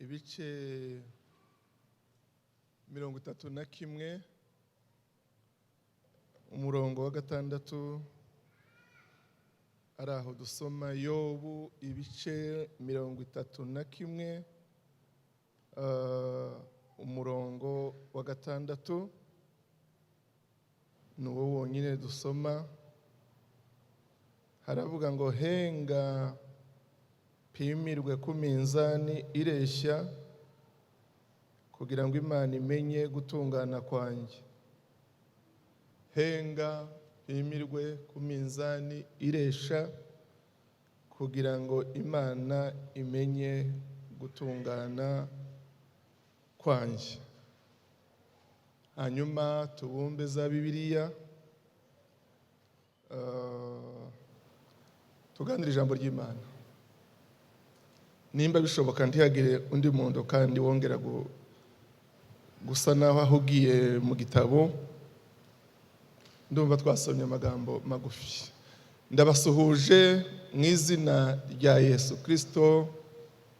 Ibice 31, umurongo wa 6, ari aho dusoma Yobu ibice 31, umurongo wa 6, ni uwo wonyine dusoma. Haravuga ngo: "Henga pimirwe ku minzani ireshya, kugira ngo Imana imenye gutungana kwanjye." Henga pimirwe ku minzani iresha, kugira ngo Imana imenye gutungana kwanjye. Hanyuma tubumbe za Bibiliya, tuganire ijambo ry'Imana. Nimba bishoboka, ntihagire undi muntu kandi wongera gusa naho ahugiye mu gitabo. Ndumva twasomye amagambo magufi. Ndabasuhuje mu izina rya Yesu Kirisito.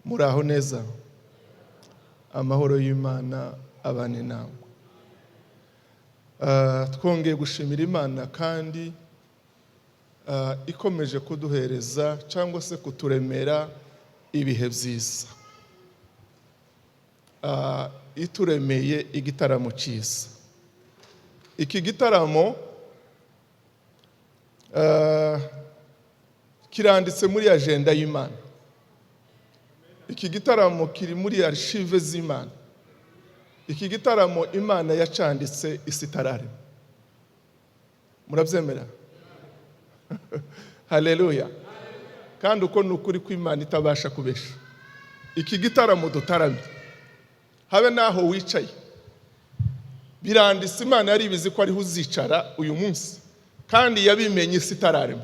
Muri aho neza? Amahoro y'Imana abane nawe. Twongeye gushimira Imana kandi ikomeje kuduhereza cyangwa se kuturemera ibihe byiza, ituremeye igitaramo cyiza. Iki gitaramo kiranditse muri agenda y'Imana. Iki gitaramo kiri muri archives z'Imana. Iki gitaramo Imana yacanditse isi itararema. Murabyemera? Haleluya! Kandi uko ni ukuri kw'Imana itabasha kubesha. Iki gitaramo dutaramye, habe n'aho wicaye biranditse. Imana yari ibizi ko ariho uzicara uyu munsi, kandi yabimenye isi itararema,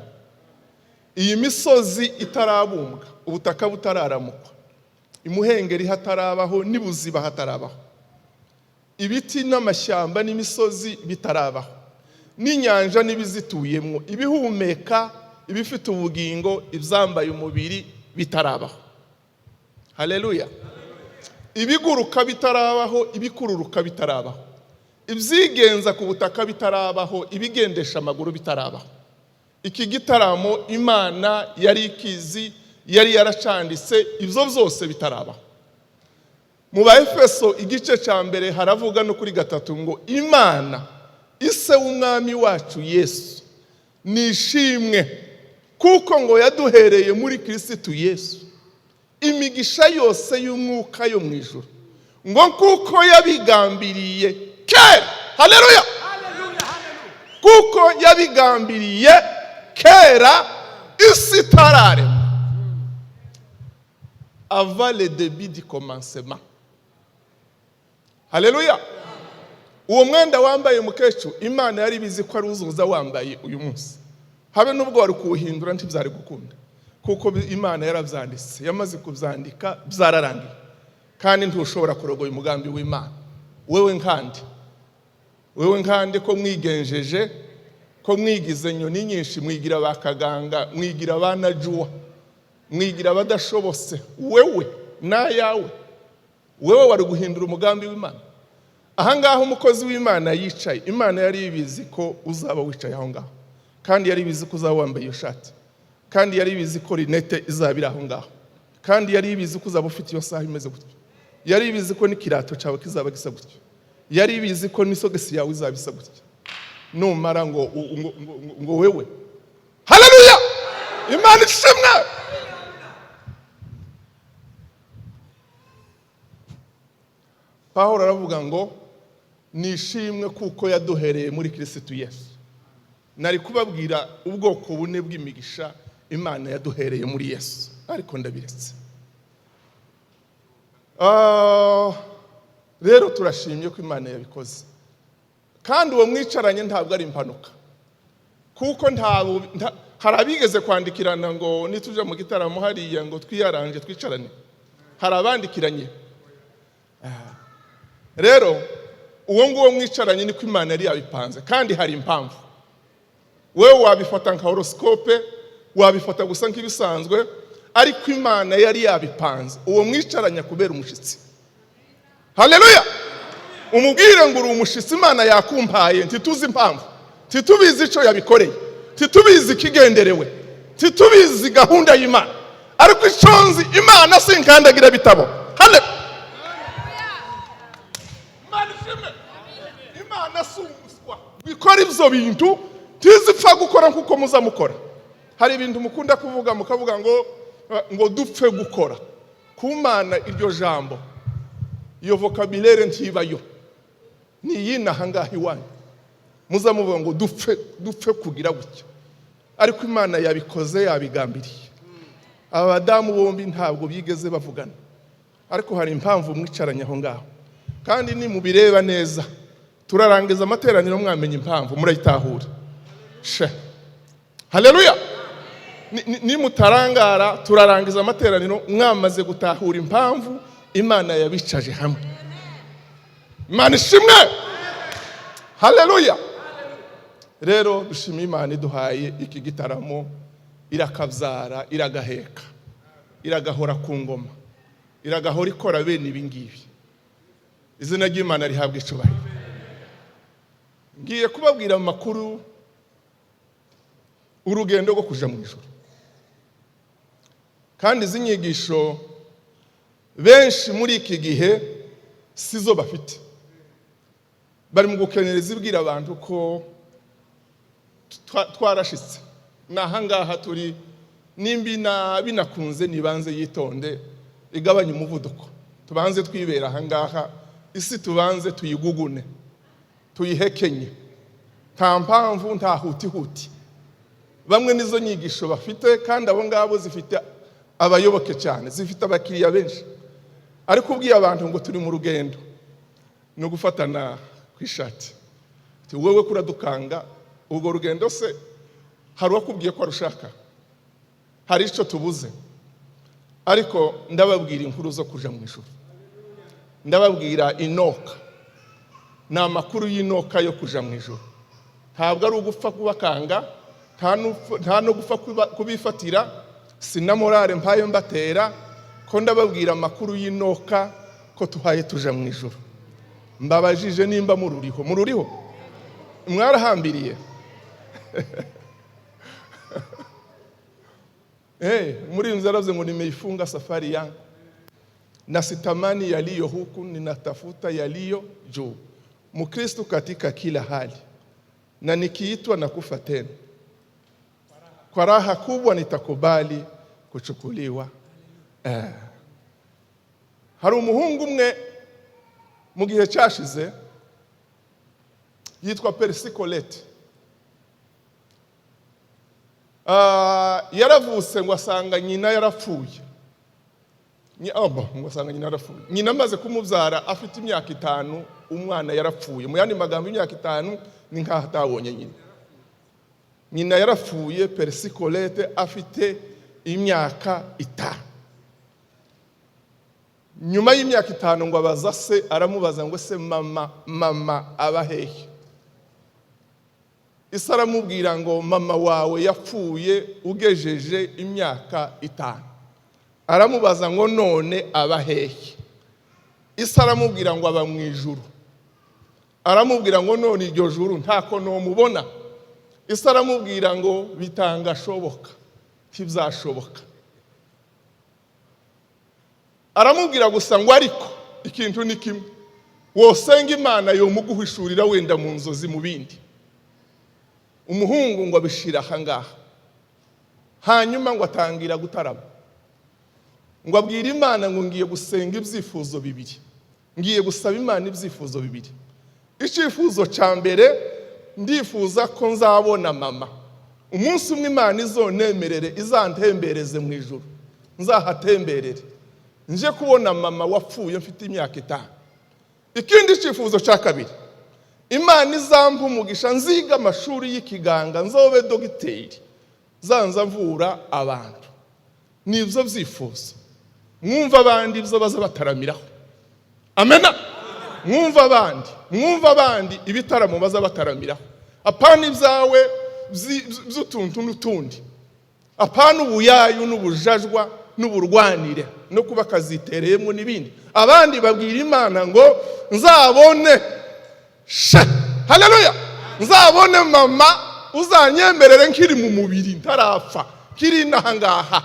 iyi misozi itarabumbwa, ubutaka butararamukwa, imuhengeri hatarabaho n'ibuziba hatarabaho, ibiti n'amashyamba n'imisozi bitarabaho, n'inyanja n'ibizituyemo, ibihumeka, ibifite ubugingo, ibyambaye umubiri bitarabaho. Haleluya! Ibiguruka bitarabaho, ibikururuka bitarabaho, ibyigenza ku butaka bitarabaho, ibigendesha amaguru bitarabaho, iki gitaramo Imana yari ikizi, yari yaracanditse ibyo byose bitarabaho. Mu Ba Efeso igice cya 1 haravuga no kuri 3 ngo: "Imana ise w'Umwami wacu Yesu nishimwe, kuko ngo yaduhereye muri Kirisitu Yesu imigisha yose y'umwuka yo mu ijuru, ngo kuko yabigambiriye kera." Haleluya! Kuko yabigambiriye kera isi itararema, avant le début du commencement. Haleluya! Uwo mwenda wambaye, mukecuru, Imana yari ibizi ko ari uzuza wambaye uyu munsi. Habe n'ubwo wari kuwuhindura, ntibyari gukunda, kuko Imana yarabyanditse, yamaze kubyandika, byararangiye, kandi ntushobora kurogoya umugambi w'Imana. Wewe nkandi, wewe nkandi, ko mwigenjeje, ko mwigize nyoni nyinshi, mwigira ba kaganga, mwigira ba najuwa, mwigira abadashobose, wewe n'ayawe, wewe wari guhindura umugambi w'Imana? Ahangaha umukozi w'Imana yicaye, Imana yari ibizi ko uzaba wicaye aho ngaho, kandi yari ibizi ko uzaba wambaye iyo shati, kandi yari ibizi ko rinete izaba iri aho ngaho, kandi yari ibizi ko uzaba ufite iyo saha imeze gutyo, yari ibizi ko n'ikirato cyawe kizaba gisa gutyo, yari ibizi ko n'isogisi yawe izaba isa gutya. Numara ngo wewe. Haleluya! Imana ishimwe! Pawulo aravuga ngo: "Nishimwe kuko yaduhereye muri Kirisitu Yesu." Nari kubabwira ubwoko bune bw'imigisha Imana yaduhereye muri Yesu, ariko ndabiretse. Rero turashimye ko Imana yabikoze. Kandi uwo mwicaranye ntabwo ari impanuka, kuko hari abigeze kwandikirana ngo nituja mu gitaramo hariya ngo twiyaranje twicarane. Hari abandikiranye. Rero uwo nguwo mwicaranye niko Imana yari yabipanze, kandi hari impamvu. Wowe wabifata nka horoscope, wabifata gusa nk'ibisanzwe, Ariko Imana yari yabipanze. Uwo mwicaranya kubera umushyitsi. Haleluya! Umubwire ngo uri umushyitsi, Imana yakumpaye, ntituzi impamvu, ntitubizi icyo yabikoreye, ntitubizi ikigenderewe, ntitubizi gahunda y'Imana, ariko icyo nzi, Imana sinkandagira bitabo. Hale, Imana ishimwe! Imana si umuswa bikora ibyo bintu, ntizipfa gukora nk'uko muzamukora. Hari ibintu mukunda kuvuga, mukavuga ngo dupfe gukora. Ku Mana iryo jambo, iyo vocabulaire ntibayo, ni iyi ahangaha iwanyu muzamuvuga ngo dupfe kugira gutya. Ariko Imana yabikoze yabigambiriye. Aba badamu bombi ntabwo bigeze bavugana, ariko hari impamvu mwicaranye aho ngaho. Kandi nimubireba neza, turarangiza amateraniro mwamenya impamvu, murayitahura she. Haleluya! Nimutarangara, turarangiza amateraniro mwamaze gutahura impamvu Imana yabicaje hamwe. Imana ishimwe! Haleluya! Rero dushima Imana iduhaye iki gitaramo, irakabyara, iragaheka, iragahora ku ngoma, iragahora ikora bene ibi ngibi. Izina ry'Imana rihabwa icubahiro. Ngiye kubabwira amakuru, urugendo rwo kuja mu ijuru. Kandi izi nyigisho benshi muri iki gihe sizo bafite, bari mu gukenereza ibwira abantu ko twarashitse, ni ahangaha turi. Nimba binakunze, nibanze yitonde, igabanye umuvuduko, tubanze twibera ahangaha, isi tubanze tuyigugune, tuyihekenye, nta mpamvu, nta hutihuti. Bamwe nizo nyigisho bafite, kandi abo ngabo zifite abayoboke cyane, zifite abakiriya benshi. Ariko ubwiye abantu ngo turi mu rugendo, ni ugufatana ku ishati. Ati, wowe kuradukanga urwo rugendo se, hari uwakubwiye ko arushaka? Hari icyo tubuze? Ariko ndababwira inkuru zo kuja mu ijuru, ndababwira inoka. Ni amakuru y'inoka yo kuja mu ijuru. Ntabwo ari ugupfa kubakanga, nta no gupfa kubifatira. Si na morale mpaye mbatera ko ndababwira amakuru y'inoka ko tuhaye tuja mu ijuru. Mbabajije nimba mururiho. Mururiho? Mwarahambiriye? Hey, muri yaravuze ngo nimeifunga safari yangu na sitamani yaliyo huku, ninatafuta yaliyo juu. Mkristo katika kila hali, na nikiitwa na kufa tena, kwa raha kubwa nitakubali kuchukuliwa. Hari umuhungu umwe mu gihe cyashize yitwa Percy Colette. Yaravutse ngo asanga nyina yarapfuye. Oh, ngo asanga nyina yarapfuye. Nyina amaze kumubyara afite imyaka 5, umwana yarapfuye. Mu yandi magambo, imyaka 5 ni nk'aho atabonye nyina. Nyina yarapfuye Percy Colette afite imyaka 5. Nyuma y'imyaka 5 ngo abaza se, aramubaza ngo: "Se mama aba hehe?" Ise aramubwira ngo: "Mama wawe yapfuye ugejeje imyaka 5." Aramubaza ngo: "None aba hehe?" Ise aramubwira ngo: "Aba mu ijuru." Aramubwira ngo: "None iryo juru ntako nomubona?" Ise aramubwira ngo: "Bitangashoboka, ntibzashoboka." Aramubwira gusa ngo: "Ariko ikintu ni kimwe, wosenga Imana yomuguhishurira, wenda mu nzozi, mu bindi." Umuhungu ngo abishira aha ngaha, hanyuma ngo atangira gutarama, ngo abwira Imana ngo: "Ngiye gusenga ibyifuzo bibiri, ngiye gusaba Imana ibyifuzo bibiri. Icyifuzo cya mbere, ndifuza ko nzabona mama umunsi umwe. Imana izonemerere, izantembereze mu ijuru, nzahatemberere, nje kubona mama wapfuye mfite imyaka 5. Ikindi cyifuzo cya kabiri, Imana izampa umugisha nziga amashuri y'ikiganga, nzobe dogiteri, zanza mvura abantu." Nibyo byifuzo. Mwumva abandi ibyo baza bataramiraho. Amena. Mwumva abandi, mwumva abandi ibitaramo baza bataramiraho. Apana ibyawe by'utuntu n'utundi, apana ubuyayu n'ubujajwa. N'uburwanire no kuba akazitereyemo n'ibindi. Abandi babwira Imana ngo nzabone sha, haleluya, nzabone mama, uzanyemerere nkiri mu mubiri, ntarapfa, nkiri inaha ngaha,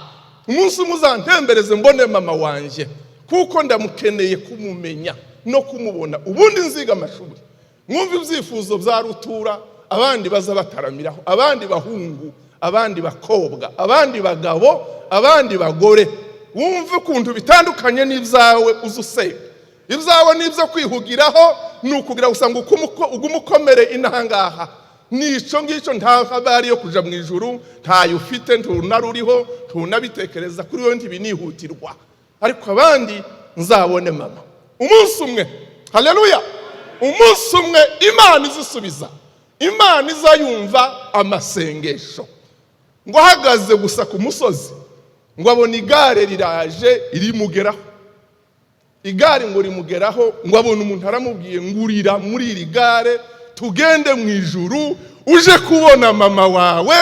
umunsi umwe uzantembereze mbone mama wanjye, kuko ndamukeneye kumumenya no kumubona, ubundi nziga amashuri. Mwumve ibyifuzo bya rutura abandi baza bataramiraho, abandi bahungu, abandi bakobwa, abandi bagabo, abandi bagore. Wumve ukuntu bitandukanye n'ibyawe uza usenga. Ibyawe ni ibyo kwihugiraho, ni ukugira gusa ngo ugume ukomere inaha ngaha. N'icyo ngicyo, nta habari yo kuja mu ijuru ntayo ufite, ntunaruriho, ntunabitekereza. Kuri wowe ntibinihutirwa. Ariko abandi, nzabone mama umunsi umwe. Haleluya! Umunsi umwe Imana izisubiza, Imana izayumva amasengesho. Ngo ahagaze gusa ku musozi, ngo abone igare riraje rimugeraho. Igare ngo rimugeraho, ngo abone umuntu aramubwiye ngo urira muri iri gare tugende mu ijuru, uje kubona mama wawe,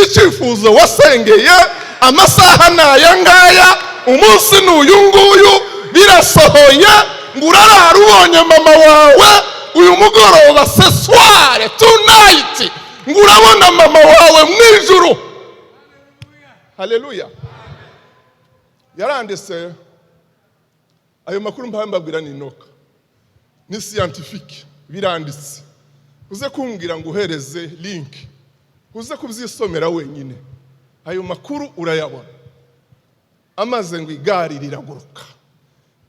icyifuzo wasengeye, amasaha ni aya ngaya, umunsi ni uyu nguyu, birasohoye. Ngo urarara ubonye mama wawe uyu mugoroba, ce soir, tonight, ngo urabona mama wawe mu ijuru. Haleluya! Yaranditse ayo makuru mpaye mbabwira ni inoka, ni scientifique, biranditse. Uze kumbwira ngo uhereze link, uze kubyisomera wenyine, ayo makuru urayabona. Amaze ngo igare riraguruka.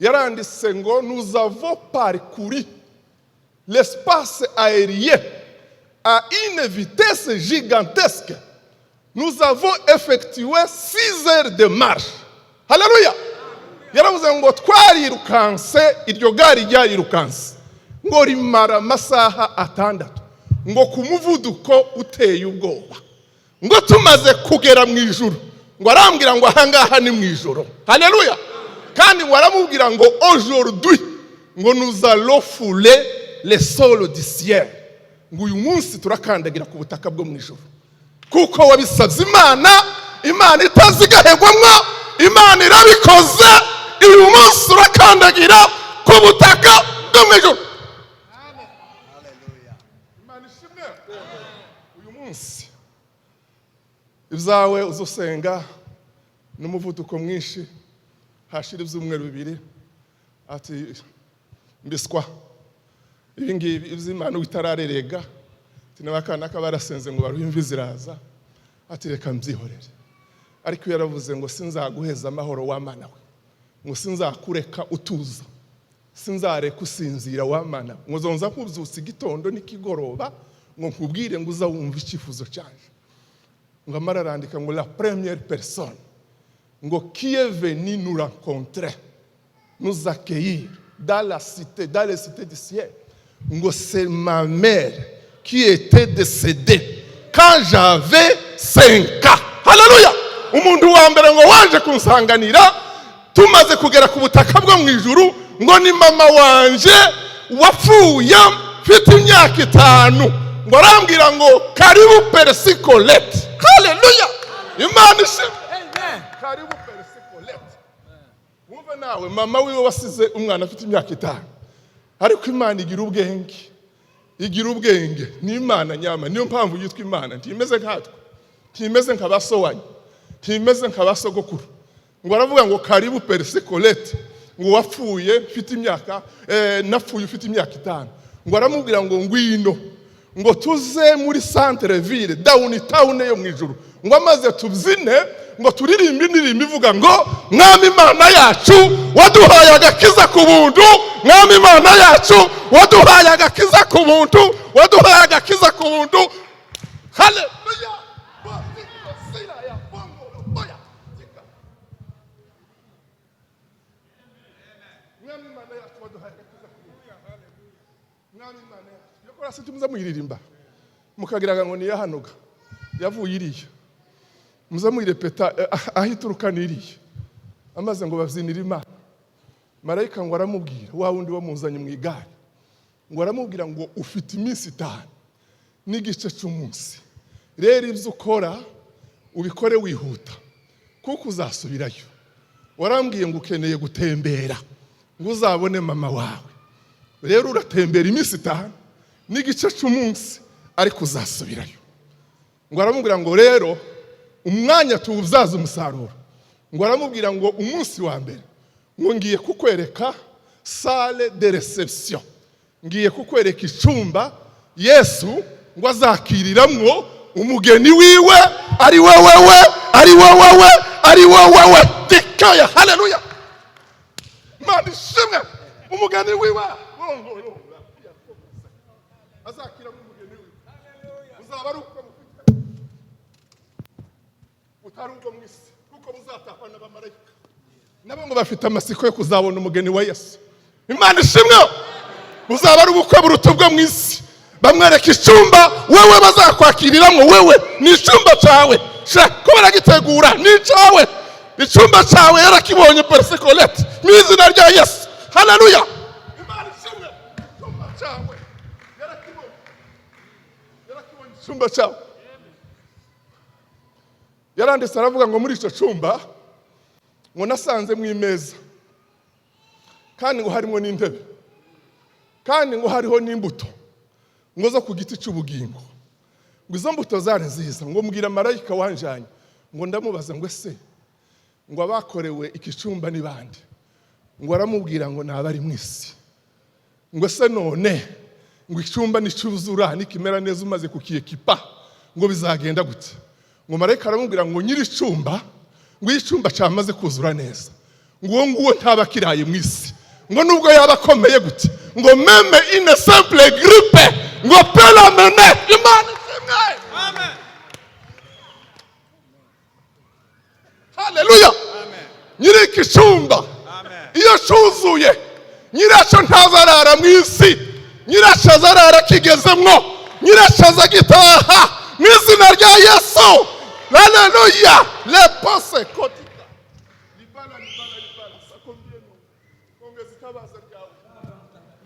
Yaranditse ngo nous avons parcouru l'espace aérien à une vitesse gigantesque, nous avons effectué 6 heures de marche. Haleluya! Yaravuze ngo twarirukanse, iryo gare ryarirukanse, ngo rimara amasaha 6, ngo ku muvuduko uteye ubwoba. Ngo tumaze kugera mu ijuru, ngo arambwira ngo ahangaha ni mu ijoro. Haleluya! Kandi ngo aramubwira ngo aujourd'hui, ngo nous allons fouler le sol du ciel, ngo uyu munsi turakandagira ku butaka bwo mu ijoro, kuko wabisabye Imana, Imana itazigahegwamwo, Imana irabikoze. Uyu munsi urakandagira ku butaka bwo mu ijoro. Imana ishimwe! Uyu munsi ibyawe uzusenga n'umuvuduko mwinshi, hashira ibyumweru 2, ati mbiswa ibi ngibi iby'Imana itararerega, ati n'abakana barasenze ngo baruhe imvi ziraza, ati reka mbyihorere. Ariko iyo yaravuze ngo sinzaguheza amahoro wa Mana we, ngo sinzakureka utuza, sinzareka usinzira wa Mana we, ngo zonza nkubyutsa igitondo n'ikigoroba, ngo nkubwire ngo uza wumva icyifuzo cyanjye. Ngo amara arandika ngo la première personne ngo qui est venue nous rencontrer, nous accueillir dans la cité, dans les cités du ciel, ngo c'est ma mère qui était décédée quand j'avais 5 ans. Haleluya! Umuntu wa mbere ngo waje kunsanganira tumaze kugera ku butaka bwo mu ijuru, ngo ni mama wanje wapfuye mfite imyaka 5. Ngo arambwira ngo karibu Persicolete. Haleluya! Imana ishimwe! Karibu Persicolete. Wumve nawe, mama wiwe wasize umwana afite imyaka 5. Ariko Imana igira ubwenge, igira ubwenge, ni Imana nyama, niyo mpamvu yitwa Imana. Ntimeze nkatwe, ntimeze nka ba sowanyu, ntimeze nka ba sogokuru. Ngo aravuga ngo karibu Persicolete, ngo wapfuye mfite imyaka napfuye ufite imyaka 5. Ngo aramubwira ngo ngwino, ngo tuze muri centre ville, down town yo mu ijuru, ngo amaze tubyine, ngo turirimbe indirimbo ivuga ngo Mwami Imana yacu waduhaye agakiza ku buntu, Mwami Imana yacu waduhaye agakiza ku buntu, waduhaye agakiza ku buntu. Haleluya! Mwami Imana yacu waduhaye agakiza ku buntu, Mwami Imana yacu. Iyo korasi muza muyiririmba mukagira ngo niyo hanoga yavuye iriya, muza muyirepeta aho ituruka n'iriya. Amaze ngo babyinira Imana. Marayika ngo aramubwira, wa wundi wamuzanye mu igare, ngo aramubwira ngo ufite iminsi 5 n'igice cy'umunsi, rero ibyo ukora ubikore wihuta, kuko uzasubirayo. Warambwiye ngo ukeneye gutembera ngo uzabone mama wawe. Rero uratembera iminsi 5 n'igice cy'umunsi, ariko uzasubirayo." Ngo aramubwira ngo rero umwanya tuwubyaza umusaruro. Ngo aramubwira ngo umunsi wa mbere, ngo ngiye kukwereka salle de réception, ngiye kukwereka icyumba Yesu ngo azakiriramwo umugeni wiwe, ari we wewe, ari we wewe, ari we wewe dikaya. Haleluya, Imana ishimwe! Umugeni wiwe azakiramo umugeni wiwe, uzaba ari uko mufite butari ubwo mu isi, kuko buzatahwa n'abamarayika. Nabo ngo bafite amatsiko yo kuzabona umugeni wa Yesu. Imana ishimwe! Buzaba ari ubukwe buruta ubwo mu isi. Bamwereka icyumba wewe bazakwakiriramwo. Wewe ni icyumba cyawe sha, ko baragitegura, ni icyawe icyumba cyawe. Yarakibonye Persicolete, mu izina rya Yesu. Haleluya, Imana ishimwe! Icyumba cyawe yarakibonye, yarakibonye icyumba cyawe. Yaranditse aravuga ngo muri icyo cyumba ngo nasanzemo imeza, kandi ngo harimo n'intebe, kandi ngo hariho n'imbuto ngo zo ku giti cy'ubugingo. Ngo izo mbuto zari nziza. Ngo mbwira marayika wanjanye, ngo ndamubaza ngo ese ngo abakorewe iki cyumba ni bande? Ngo aramubwira ngo ni abari mu isi. Ngo ese none ngo icyumba nicyuzura, nikimera neza, umaze kukiyekipa, ngo bizagenda gute? Ngo marayika aramubwira ngo nyiri icyumba, ngo iyo icyumba cyamaze kuzura neza, ngo uwo nguwo ntaba akiraye mu isi, ngo nubwo yaba akomeye gute, ngo même une simple grippe ngo peut l'amener. Imana ishimwe! Amen. Haleluya! Nyiri iki cyumba, Amen. iyo cyuzuye, nyiracyo ntazarara mu isi, nyiracyo azarara akigezemwo, nyiracyo azagitaha mu izina rya Yesu. Haleluya! Lepose kotika libala libala libala sakombieno ongeza itabaza ryawe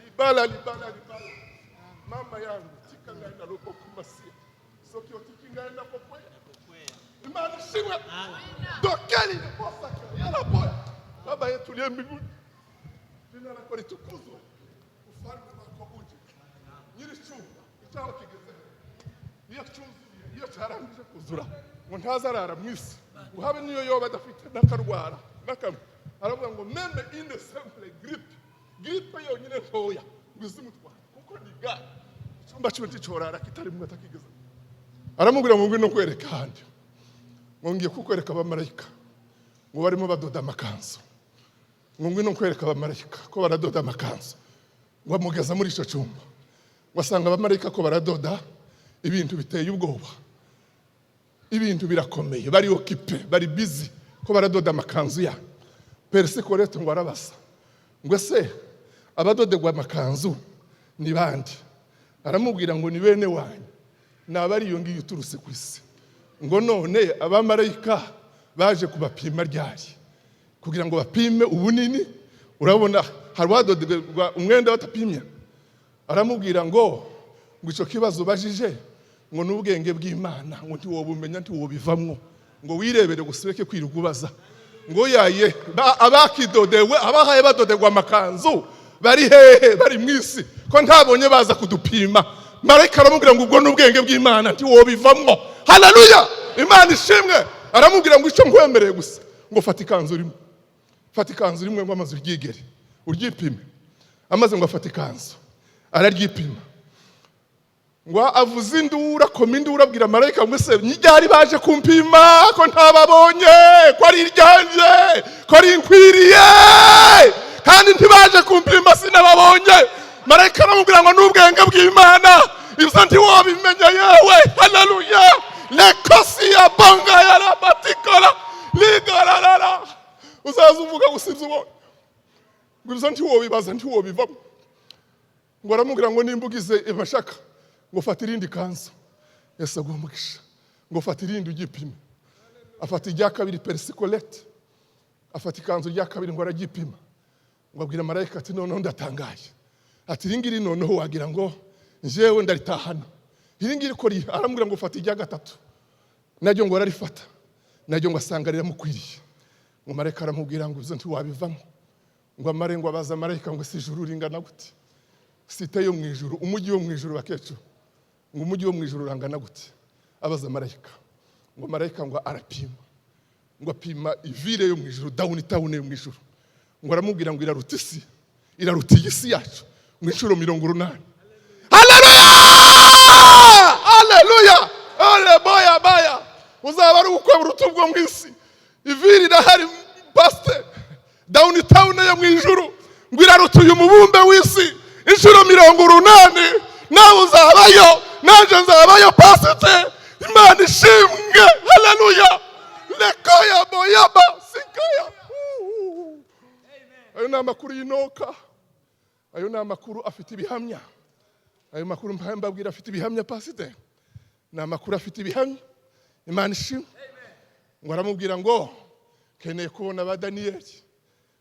libala libala libala. Mama yangu, tika ngai na loboko masia, soki otiki ngai na kokweya. Imana ishimwe! Dokeli leposaka yalaboya. Baba yetu uliye mbinguni, jina lako litukuzwe, ufalme wako uje. Nyiri icyumba icyaho kigeze, iyo cyuzuye, iyo cyarangije kuzura, ngo ntazarara mu isi, ngo habe niyo yoba adafite n'akarwara n'akamwe. Aravuga ngo même une simple grippe, grippe yonyine ntoya, ngo izimutwara, kuko ni gare icyumba cyiwe nticorara kitarimo atakigeze. Aramubwira ngo ngwino kwereka ahandi, ngo ngiye kukwereka abamarayika ngo barimo badoda amakanzu, ngo ngwino kwereka abamarayika ko baradoda amakanzu. Ngo amugeza muri icyo cyumba, ngo asanga abamarayika ko baradoda ibintu biteye ubwoba, ibintu birakomeye, bari occupés, bari busy ko baradoda amakanzu ya Perisikorete. Ngo arabasa ngo ese abadodegwa amakanzu ni bande? Aramubwira ngo ni bene wanyu, ni abari iyo ngiyo uturutse ku isi. Ngo none abamarayika baje kubapima ryari kugira ngo bapime ubunini? Urabona hari uwadoderwa umwenda batapimye. Aramubwira ngo icyo kibazo ubajije ngo ni ubwenge bw'Imana, ngo ntiwobumenya, ntiwobivamwo, ngo wirebere gusa, ureke kwirirwa ubaza. Ngo yaye abakidodewe, abahaye badoderwa amakanzu bari hehe? Bari mu isi, ko ntabonye baza kudupima? Marayika aramubwira ngo ubwo ni ubwenge bw'Imana, ntiwobivamwo. Haleluya, Imana ishimwe! Aramubwira ngo icyo nkwemereye gusa, ngo fata ikanzu urimo, fata ikanzu rimwe, ngo amaze uryigere uryipime. Amaze ngo afate ikanzu araryipima, ngo avuze induru, akoma induru, abwira marayika ngo ese ryari baje kumpima, ko ntababonye, ko ari iryanjye, ko ari inkwiriye, kandi ntibaje kumpima, sinababonye? Marayika aramubwira ngo n'ubwenge bw'Imana, ibyo ntiwabimenya yewe. Haleluya! Lekosi ya bonga ya rabatikora ligararara. Uzaza uvuga gusa ibyo ubonye, ngo ibyo ntiwobibaza, ntiwobivamo. Ngo aramubwira ngo nimba ugize amashaka, ngo fata irindi kanzu. Yesu aguha umugisha! Ngo fata irindi ugipime. Afata irya kabiri, Perisikolete afata ikanzu rya kabiri, ngo aragipima. Ngo abwira marayika ati noneho ndatangaye, ati iri ngiri noneho wagira ngo njyewe ndaritahana, iri ngiri ko riri. Aramubwira ngo fata irya gatatu naryo. Ngo ararifata naryo, ngo asanga riramukwiriye. Ngo marayika aramubwira ngo ibyo ntiwabivamo. Ngo amare ngo abaza marayika ngo: "Si ijuru ringana gute? Cité yo mu ijuru, umujyi wo mu ijuru, bakecuru, ngo umujyi wo mu ijuru urangana gute?" Abaza marayika, ngo marayika ngo arapima, ngo apima i ville yo mu ijuru, downtown yo mu ijuru. Ngo aramubwira ngo iraruta isi, iraruta iyi si yacu ngo inshuro 80. Haleluya, haleluya, haleluya! Baya uzaba ari ubukwe buruta ubwo mu isi. I ville irahari, pasite, downtown yo mu ijuru ngo iraruta uyu mubumbe w'isi inshuro 80. Nawe uzabayo, nanjye nzabayo, pasite. Imana ishimwe, haleluya! Lekoya boyaba sikaya. Ayo ni amakuru y'inoka, ayo ni amakuru afite ibihamya. Ayo makuru mbabwira afite ibihamya, pasite, ni amakuru afite ibihamya. Imana ishimwe. Ngo aramubwira ngo nkeneye kubona ba Daniyeli,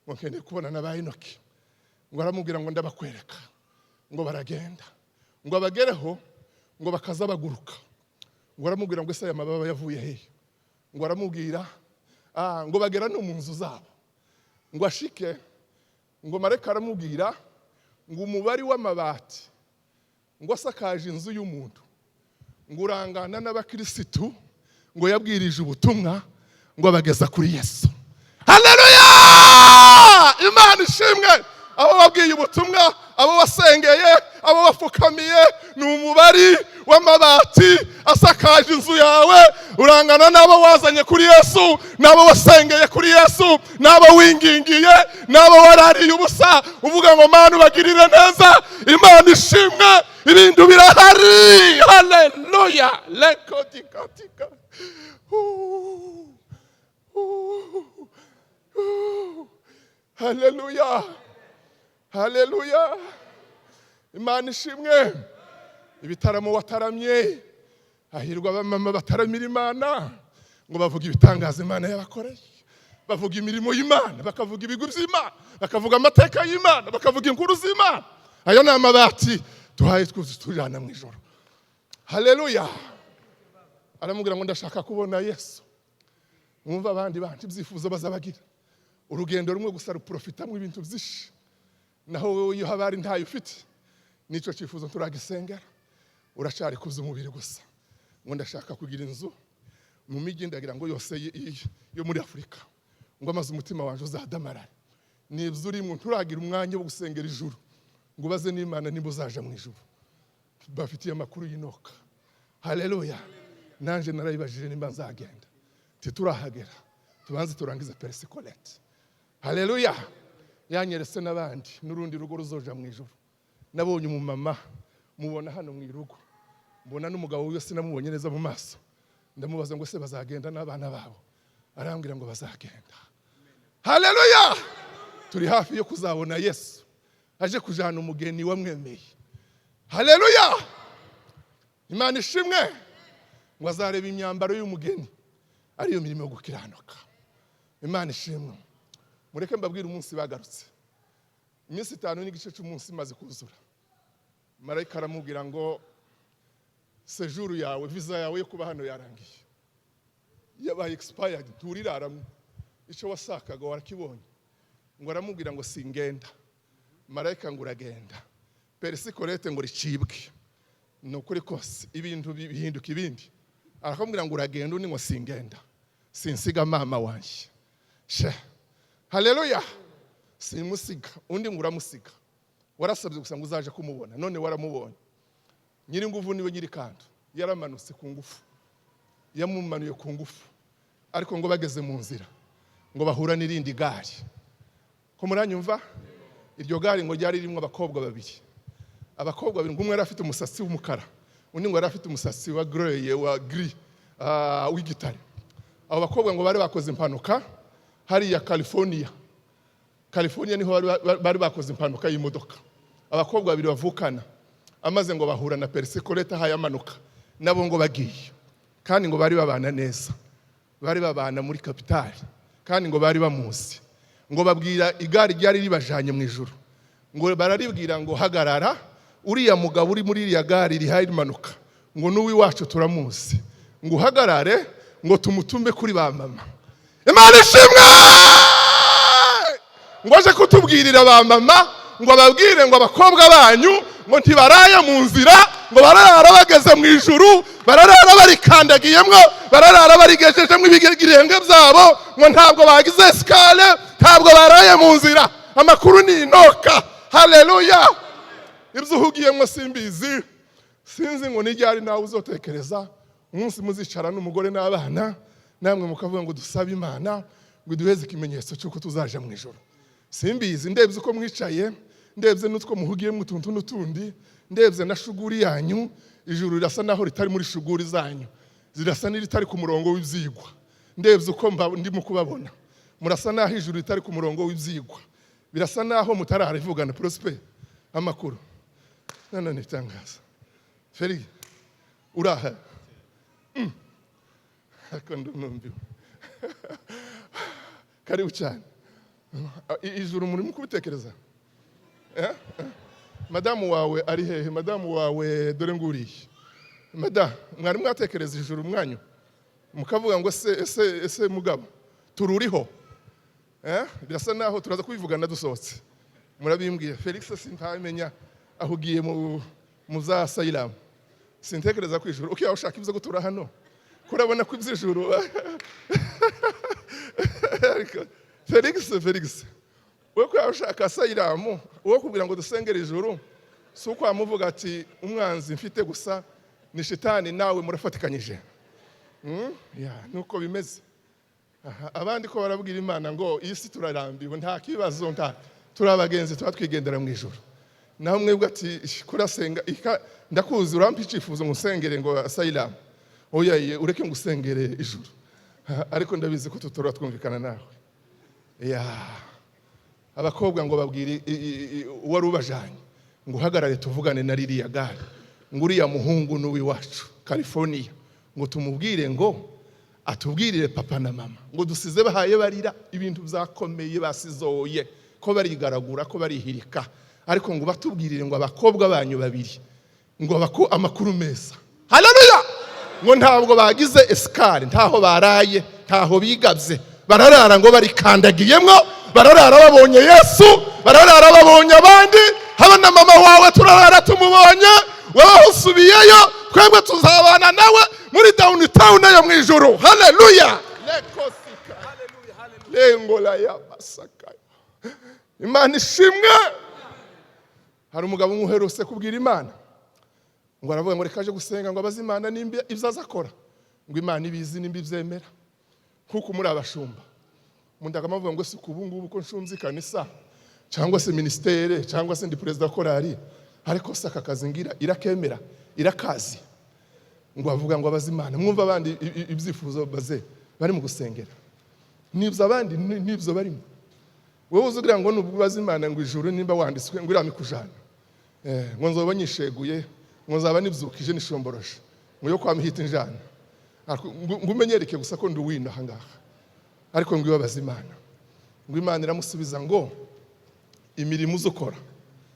ngo nkeneye kubona na ba Enoki. Ngo aramubwira ngo ndabakwereka. Ngo baragenda, ngo abagereho, ngo bakaza baguruka. Ngo aramubwira ngo: "Ese aya mababa yavuye hehe?" Ngo aramubwira ngo bagera no mu nzu zabo. Ngo ashike, ngo marayika aramubwira ngo umubare w'amabati ngo asakaje inzu y'umuntu ngo urangana n'abakirisitu ngo yabwirije ubutumwa ngo abageza kuri Yesu. Haleluya, Imana ishimwe! Abo babwiye ubutumwa, abo wasengeye, abo wapfukamiye, ni umubari w'amabati asakaje inzu yawe urangana n'abo wazanye kuri Yesu, n'abo wasengeye kuri Yesu, n'abo wingingiye, n'abo warariye ubusa uvuga ngo: "Mana, ubagirire neza." Imana ishimwe, ibintu birahari. Haleluya! Lekodikatika. Haleluya, haleluya, Imana ishimwe! Ibitaramo wataramye, hahirwa abamama bataramira Imana, ngo bavuga ibitangaza Imana yabakoreye, bavuga imirimo y'Imana, bakavuga ibigwi by'Imana, bakavuga amateka y'Imana, bakavuga inkuru z'Imana. Ayo ni amabati tuhaye twuzi tujana mu ijoro. Haleluya! Aramubwira ngo ndashaka kubona Yesu. Mwumva abandi bantu ibyifuzo bazabagira, urugendo rumwe gusa ruprofitamo ibintu byinshi. Naho wowe iyo haba hari ntayo ufite, nicyo cyifuzo turagisengera, uracari kuza umubiri gusa. Ngo ndashaka kugira inzu mu mijyi, ndagira ngo yose yo muri Afurika, ngo amaze umutima wanjye uzadamarare. Nibyo urimo, nturagira umwanya wo gusengera ijuru ngo ubaze n'Imana niba uzaja mu ijuru. Bafitiye amakuru y'inoka. Haleluya! Nanjye narayibajije nimba nzagenda. Titurahagera, tubanze turangize perisikolete. Haleluya! Yanyeretse n'abandi n'urundi rugo ruzoja mu ijuru. Nabonye umumama, mubona hano mu irugo, mbona n'umugabo wiwe, sinamubonye neza mu maso. Ndamubaza ngo: "Se bazagenda n'abana babo?" Arambwira ngo bazagenda. Haleluya! Turi hafi yo kuzabona Yesu aje kujana umugeni wamwemeye. Haleluya, Imana ishimwe! Ngo azareba imyambaro y'umugeni, ariyo mirimo yo gukiranuka. Imana ishimwe! Mureke mbabwire umunsi bagarutse. Iminsi 5 n'igice cy'umunsi imaze kuzura, marayika aramubwira ngo séjour yawe, visa yawe yo kuba hano yarangiye, yabaye expired, nturiraramwe, icyo wasakaga warakibonye. Ngo aramubwira ngo singenda. Marayika ngo uragenda. Perisikorete ngo ricibwe. Ni ukuri kose, ibintu bihinduka ibindi. Aramubwira ngo uragenda, undi ngo singenda, sinsiga mama wanjye she. Haleluya! Simusiga. Undi ngo uramusiga, warasabye gusa ngo uzaje kumubona, none waramubonye. Nyiri nguvu niwe nyiri kantu, yaramanutse ku ngufu, yamumanuye ku ngufu. Ariko ngo bageze mu nzira, ngo bahura n'irindi gare. Ko muranyumva? Iryo gare ngo ryari ririmo abakobwa babiri, abakobwa babiri. Ngo umwe yari afite umusatsi w'umukara, undi ngo yari afite umusatsi wa grey, wa gris, w'igitare. Abo bakobwa ngo bari bakoze impanuka hariya California. California niho bari bakoze impanuka y'imodoka, abakobwa babiri bavukana. Amaze ngo bahura na perisikoleta hayamanuka nabo ngo bagiye, kandi ngo bari babana neza, bari babana muri kapitali, kandi ngo bari bamuzi. Ngo babwira igare ryari ribajanye mu ijuru, ngo bararibwira ngo: "Hagarara, uriya mugabo uri muri iriya gare rihaye rimanuka, ngo n'uw'iwacu turamuzi, ngo uhagarare, ngo tumutume kuri ba mama." Imana ishimwe! Ngo aje kutubwirira ba mama, ngo ababwire ngo abakobwa banyu ngo ntibaraye mu nzira, ngo bararara bageze mu ijuru, bararara barikandagiyemwo, bararara barigejejemo ibirenge byabo, ngo ntabwo bagize escale, ntabwo baraye mu nzira. Amakuru ni inoka. Haleluya! Ibyo uhugiyemo simbizi, sinzi ngo nijyari nawe uzotekereza umunsi muzicara n'umugore n'abana namwe mukavuga ngo dusabe Imana ngo iduheze ikimenyetso cy'uko tuzaja mu ijoro. Simbizi. Ndebye uko mwicaye, ndebye n'utwo muhugiyemo, utuntu n'utundi, ndebye na shuguri yanyu, ijuru rirasa naho ritari muri shuguri zanyu, zirasa n'iritari ku murongo w'ibyigwa. Ndebye uko ndimo kubabona, murasa naho ijuru ritari ku murongo w'ibyigwa, birasa naho mutararivugana. Prosper, amakuru? None itangaza Feri uraha. Ariko ndumviwe. Karibu cyane. Ijuru murimo kubitekereza? Eh? Eh. Madamu wawe ari hehe? Madamu wawe dore nguriye. Madamu, mwari mwatekereza ijuru mwanyu mukavuga ngo ese ese ese mugabo tururiho? Eh? Birasa naho turaza kubivugana dusohotse, murabimbwiye. Felix, sintamenya aho ugiye mu za asylum. Sintekereza ku ijuru ukiba ushaka ibyo gutura hano, kurabona ko iby'ijuru. Ariko Felix, Felix, we ko ushaka asylum, uwo kubwira ngo dusengere ijuru, si uko wamuvuga ati umwanzi mfite gusa ni shitani, nawe murafatikanyije. Ya, nuko bimeze. Aha, abandi ko barabwira Imana ngo iyi si turarambiwe, nta kibazo, nta turi abagenzi, tuba twigendera mu ijuru. Naho mwebwe ati kurasenga ndakuzi, urampa icyifuzo ngo usengere ngo asylum. Oya ye, ureke ngo usengere ijuru. Aha, ariko ndabizi ko tutora twumvikana nawe. Ya, abakobwa ngo babwire uwari ubajanye ngo uhagarare tuvugane na ririya gare, ngo uriya muhungu ni uw'iwacu California, ngo tumubwire ngo atubwirire papa na mama ngo dusize bahaye barira, ibintu byakomeye, basizoye ko barigaragura, ko barihirika, ariko ngo batubwirire ngo abakobwa banyu babiri ngo amakuru meza, haleluya, ngo ntabwo bagize escale, ntaho baraye, ntaho bigabye, bararara ngo barikandagiyemwo, bararara babonye Yesu, bararara babonye abandi. Haba na mama wawe turarara tumubonye. Wowe usubiyeyo, twebwe tuzabana nawe muri downtown yo mu ijuru. Haleluya! Lekosika lengola ya masaka. Imana ishimwe. Hari umugabo umwe uherutse kubwira Imana ngo aravuga ngo reka aje gusenga, ngo abaze Imana nimba ibyo aza akora, ngo Imana ibizi, nimba ibyemera, kuko muri abashumba mundagama avuga ngo si ku ubu ngubu ko nshunze ikanisa cyangwa se ministère cyangwa se ndi perezida wa korali, ariko se aka kazi ngira irakemera, irakazi? Ngo avuga ngo abaze Imana. Mwumva abandi ibyifuzo baze bari mu gusengera nibyo, abandi nibyo barimo. Wowe uzi ugira ngo nubwo ubaza Imana ngo ijuru nimba wanditswe ngo iramikujana, ngo nzoba nyisheguye, ngo nzaba nibyukije nishomboroje, ngo yo kwa mihita injana. Ariko ngo umenyereke gusa ko ndi uwino aha ngaha. Ariko ngo ibabaze Imana, ngo Imana iramusubiza ngo imirimo uzi ukora.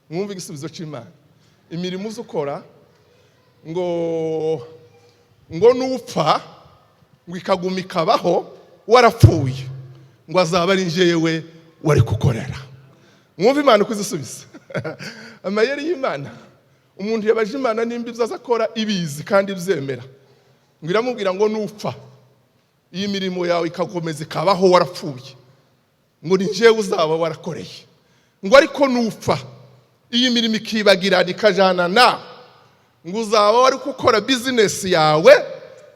Mwumve igisubizo cy'Imana: imirimo uzi ukora, ngo nupfa ngo ikaguma ikabaho warapfuye, ngo azaba ari njyewe wari kukorera. Mwumve Imana uko izisubiza, amayeri y'Imana. Umuntu yabaje Imana nimba ibyo aza akora ibizi kandi ibyemera, ngo iramubwira ngo nupfa iyi mirimo yawe ikakomeza ikabaho warapfuye, ngo ni njyewe uzaba warakoreye. Ngo ariko nupfa iyi mirimo ikibagirana ikajana nawe, ngo uzaba wari gukora bizinesi yawe,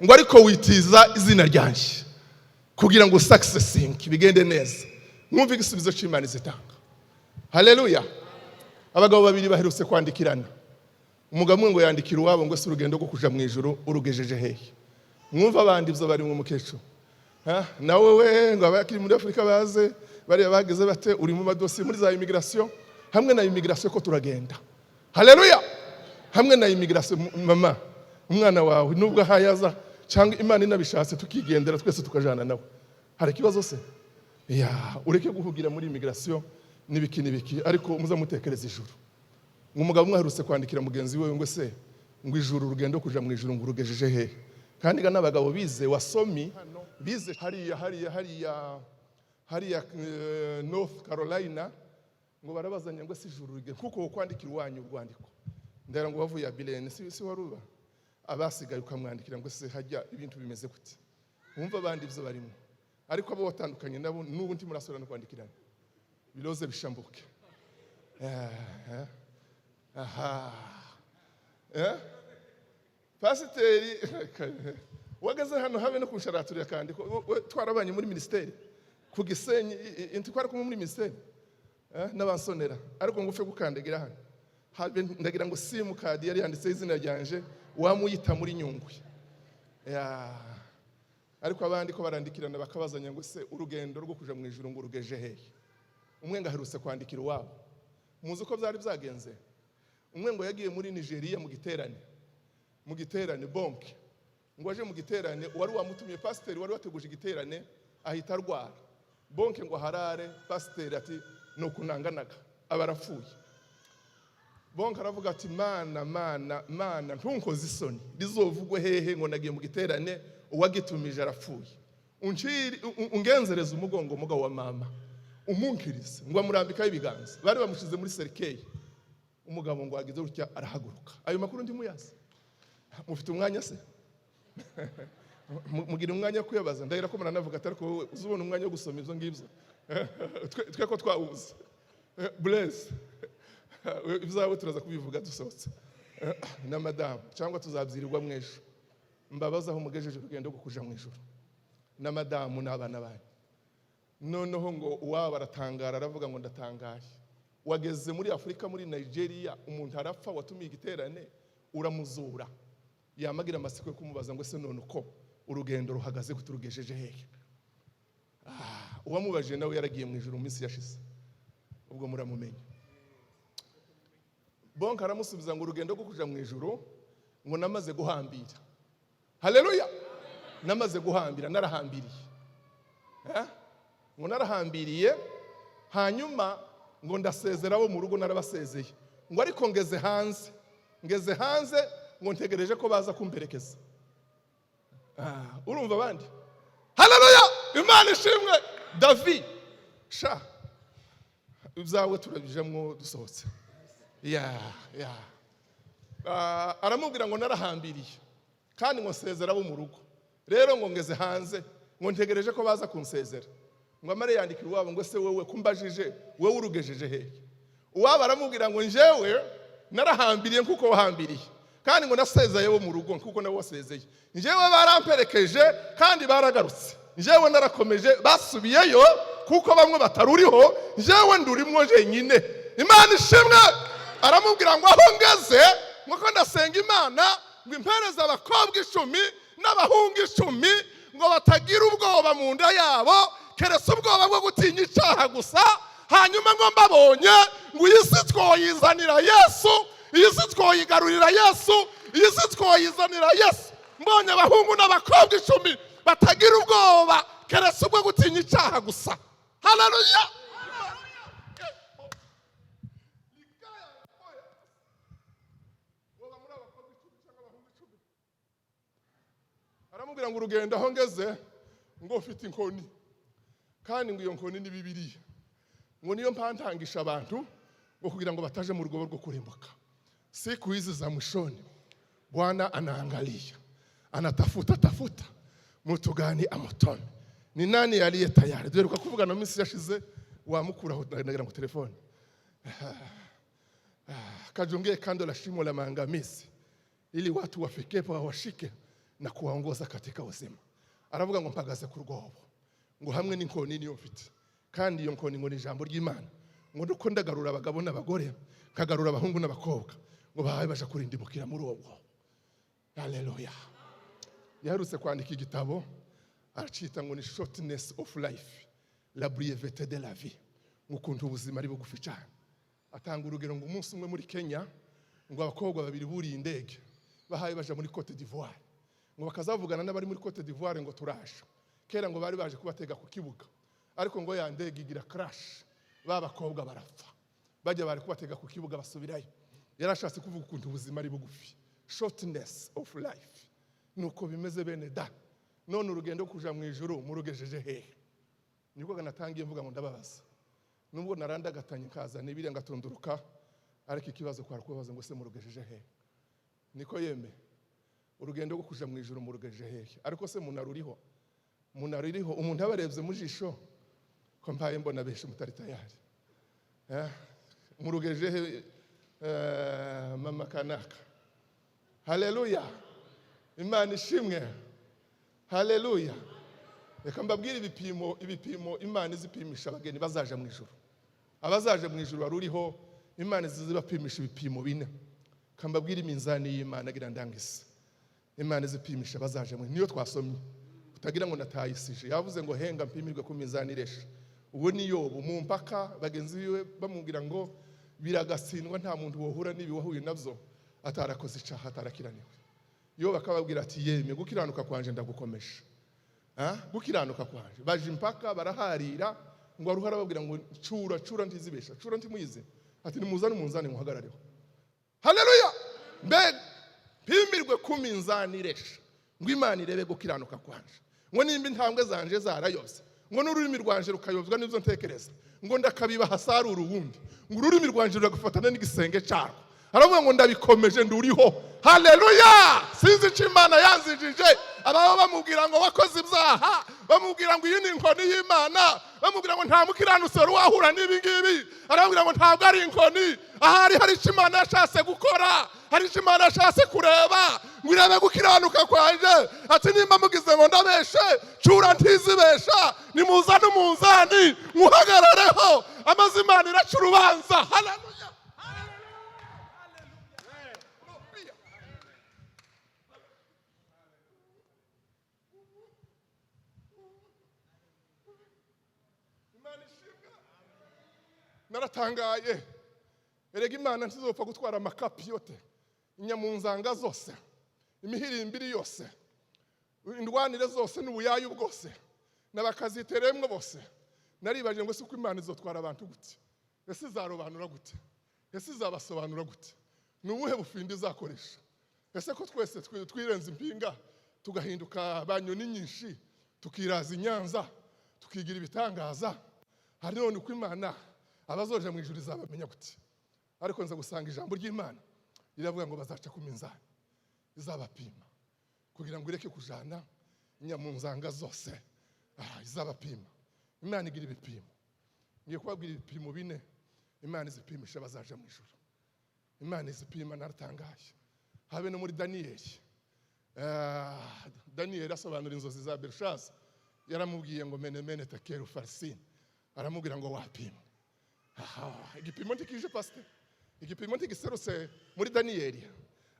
ngo ariko witiza izina ryanjye kugira ngo successing bigende neza. Mwumve igisubizo cy'Imana izitanga. Haleluya! Abagabo babiri baherutse kwandikirana. Umugabo umwe ngo yandikira uwabo ngo ese urugendo rwo kuja mu ijuru urugejeje hehe? Mwumva abandi ibyo barimo. Umukecuru nawe we ngo abakiri muri Afurika baze bariya bageze bate, uri mu madosiye muri za immigration, hamwe na immigration ko turagenda. Haleluya! Hamwe na immigration, mama, umwana wawe nubwo ahayaza cyangwa Imana inabishatse tukigendera twese tukajana nawe, hari ikibazo se? Ya, ureke guhugira muri immigration n'ibiki n'ibiki, ariko muzamutekereza ijuru. Ngo umugabo umwe aherutse kwandikira mugenzi we ngo se ngo ijuru, urugendo kuja mu ijuru ngo urugejeje hehe? Kandi ga n'abagabo bize, wasomi, bize hariya hariya hariya. Hariya North Carolina, ngo barabazanya ngo: "Si ijuru rige?" Kuko kwandikira iwanyu urwandiko, ndera ngo wavuye Abilene, si waruba abasigaye, ukamwandikira ngo: "Se hajya ibintu bimeze gute?" Wumva abandi ibyo barimo, ariko abo watandukanye nabo n'ubu ntimurasubira no kwandikirana, biroze bishambuke. Aha pasiteri wageze hano, habe no kunsharaturiye akandiko. Twarabanye muri minisiteri ku Gisenyi, twari kumwe muri minisiteri n'abansonera, ariko ngo upfe gukandagira hano habe, ndagira ngo simukadi yari yanditseho izina ryanje wamuyita muri Nyungwe. Ya. Ariko abandi ko barandikirana, bakabazanya ngo: "Se urugendo rwo kuja mu ijuru ngo urugeje hehe?" Umwe ngo aherutse kwandikira iwabo. Muzi uko byari byagenze? Umwe ngo yagiye muri Nigeria mu giterane. Bonke ngo aje mu giterane, wari wamutumiye, pasiteri wari wateguje igiterane, ahita arwara. Bonke ngo aharare, pasiteri ati ni ukunanganaga, aba arapfuye. Bonke aravuga ati: "Mana, Mana, Mana, ntunkoze isoni, rizovugwe hehe ngo nagiye mu giterane, uwagitumije arapfuye? Ungenzereze umugongo, mugabo wa mama, umunkirize." Ngo amurambikaho ibiganza, bari bamushyize muri cercueil. Umugabo ngo wagize gutya arahaguruka. Ayo makuru ndi muyazi. Mufite umwanya se? Mugira umwanya wo kuyabaza? Ndagira ko muranavuga ati: "Ariko wowe uzi ubona umwanya wo gusoma ibyo ngibyo?" Twe ko twawuzi. Blaise, ibyawe turaza kubivuga dusohotse na madamu, cyangwa tuzabyirirwa mu ejo. Mbabaza aho mugejeje urugendo rwo kuja mu ijuru na madamu n'abana banyu. Noneho ngo uwabo aratangara, aravuga ngo: "Ndatangaye, wageze muri Afurika, muri Nigeria, umuntu arapfa, watumiye igiterane, uramuzura." Yamagira amatsiko yo kumubaza ngo: "Ese none uko urugendo ruhagaze gute, urugejeje hehe?" Uwamubajije nawe yaragiye mu ijuru mu minsi yashize, ubwo muramumenya. Bonke aramusubiza ngo urugendo rwo kuja mu ijuru, ngo namaze guhambira. Haleluya! Namaze guhambira, narahambiriye. Eh? Ngo narahambiriye, hanyuma ngo ndasezera abo mu rugo, narabasezeye, ngo ariko ngeze hanze, ngeze hanze, ngo ntegereje ko baza kumperekeza. Urumva abandi? Haleluya, Imana ishimwe. David, sha, ibyawe turabijamwo dusohotse. Ya. Aramubwira ngo narahambiriye, kandi ngo nsezera abo mu rugo, rero ngo ngeze hanze, ngo ntegereje ko baza kunsezera. Ngo amare yandikira iwabo ngo: "Se wowe kumbajije, wowe urugejeje hehe?" Uwabo aramubwira ngo: "Njyewe narahambiriye nkuko wahambiriye, kandi ngo nasezeye bo mu rugo nkuko nawe wasezeye. Njyewe baramperekeje kandi baragarutse. Njyewe narakomeje, basubiyeyo kuko bamwe bataruriho, njyewe ndurimwo jenyine." Imana ishimwe. Aramubwira ngo aho ngeze, ngo ndasenga Imana ngo impereze abakobwa 10 n'abahungu 10, ngo batagira ubwoba mu nda yabo, keretse ubwoba bwo gutinya icyaha gusa. Hanyuma ngo mbabonye, ngo iyi si twoyizanira Yesu, iyi si twoyigarurira Yesu, iyi si twoyizanira Yesu. Mbonye abahungu n'abakobwa 10 batagira ubwoba, keretse ubwo gutinya icyaha gusa." Haleluya! Woba muri abakobwa 10 cyangwa abahungu 10. Aramubwira ngo urugendo aho ngeze, ngo ufite inkoni, kandi ngo iyo nkoni ni Bibiliya, ngo niyo mpantangisha abantu, ngo kugira ngo bataje mu rwobo rwo kurimbuka. Siku hizi za mwishoni Bwana anaangalia, anatafuta tafuta mtu gani amutone, ni nani aliye tayari. Duheruka kuvugana mu minsi yashize, wamukuraho ndagira ngo telefone kajongee kando la shimo la maangamizi, ili watu wafikepo wawashike na kuwaongoza katika uzima. Aravuga ngo mpagaze ku rwobo, ngo hamwe n'inkoni niyo mfite, kandi iyo nkoni ngo ni ijambo ry'Imana, ngo nuko ndagarura abagabo n'abagore, nkagarura abahungu n'abakobwa, ngo bahawe baja kurindimukira muri uwo mwobo. Haleluya! Yaherutse kwandika igitabo, aracita ngo ni "Shortness of Life, la brièveté de la vie", ngo ukuntu ubuzima ari bugufi cyane. Atanga urugero ngo umunsi umwe muri Kenya, ngo abakobwa babiri buriye indege, bahaye baja muri Cote d'Ivoire, ngo bakazavugana n'abari muri Cote d'Ivoire ngo turaje. Kera ngo bari baje kubatega ku kibuga, ariko ngo ya ndege igira crash, ba bakobwa barapfa. Bajya bari kubatega ku kibuga basubirayo. Yarashatse kuvuga ukuntu ubuzima ari bugufi, shortness of life. Nuko bimeze, bene da. None urugendo kuja mu ijuru murugejeje hehe? Nibwo natangiye mvuga ngo ndababaza, nubwo narandagatanye nkazana ibiriya ngatunduruka, ariko ikibazo kwari kubabaza ngo: "Se murugejeje hehe?" Niko yeme, urugendo rwo kuja mu ijuru murugejeje hehe? Ariko se munaruriho? Munaruriho? Umuntu abarebye mu jisho, ko mbaye mbona benshi mutari tayari. Murugejeje he? Mama kanaka, haleluya, Imana ishimwe, haleluya. Reka mbabwire ibipimo, ibipimo Imana izipimisha abageni bazaja mu ijuru. Abazaje mu ijuru baruriho, Imana izibapimisha ibipimo bine. Kambabwire iminzani y'Imana agira ndangise. Imana izipimisha abazaje mu, niyo twasomye, utagira ngo natayisije. Yavuze ngo: "Henga mpimirwe ku minzani iresha." Uwo ni Yobu mu mpaka, bagenzi biwe bamubwira ngo biragatsindwa, nta muntu wohura n'ibi wahuye nabyo atarakoze icaha, atarakiraniwe. Yo bakababwira ati: "Yeme, gukiranuka kwanje ndagukomeje." Ah, gukiranuka kwanje. Baje impaka, baraharira ngo aruha, arababwira ngo: "Cura, cura ntizibesha, cura ntimuyize." Ati: "Nimuzane umunzani muhagarareho." Haleluya! Mbega mpimirwe ku minzani iresha, ngo Imana irebe gukiranuka kwanje, ngo nimba intambwe zanje zarayobye, ngo n'ururimi rwanje rukayobzwa n'ibyo ntekereza, ngo ndakabiba hasarura uwundi, ngo ururimi rwanje ruragafatana n'igisenge cyarwo. Aravuga ngo: "Ndabikomeje, nduriho." Haleluya! Sinzi icyo Imana yanzijije. Ababa bamubwira ngo wakoze ibyaha, bamubwira ngo iyi ni inkoni y'Imana, bamubwira ngo nta mukiranutsi wari wahura n'ibi ngibi, arababwira ngo ntabwo ari inkoni. Ahari hari icyo Imana yashatse gukora, hari icyo Imana yashatse kureba, ngo irebe gukiranuka kwanje. Ati: "Nimba mugize ngo ndabeshe, cura ntizibesha, nimuzane umunzani muhagarareho." Amaze Imana iraca urubanza. Haleluya! Imana ishimwe. Naratangaye. Erega Imana ntizopfa gutwara amakapi yote, inyamunzanga zose, imihirimbiri yose, indwanire zose n'ubuyayu bwose n'abakaziteremwo bose. Naribaje ngo: "Se uko Imana izotwara abantu gute? Ese izarobanura gute? Ese izabasobanura gute? Ni ubuhe bufindi izakoresha? Ese ko twese twirenza impinga, tugahinduka ba nyoni nyinshi, tukiraza i Nyanza, tukigira ibitangaza, hari none uko Imana abazoja mu ijuru izabamenya gute?" Ariko nza gusanga ijambo ry'Imana riravuga ngo bazaca ku minzani izabapima, kugira ngo ireke kujana inyamunzanga zose. Izabapima. Imana igira ibipimo. Ngiye kubabwira ibipimo bine Imana izipimisha bazaja mu ijuru. Imana izipima. Naratangaye. Habe no muri Daniyeli. Daniyeli asobanura inzozi za Belushaza, yaramubwiye ngo: "Mene mene tekeru ufarisini." Aramubwira ngo: "Wapima." Aha, igipimo ntikije, pasite? Igipimo ntigiserutse muri Daniyeli?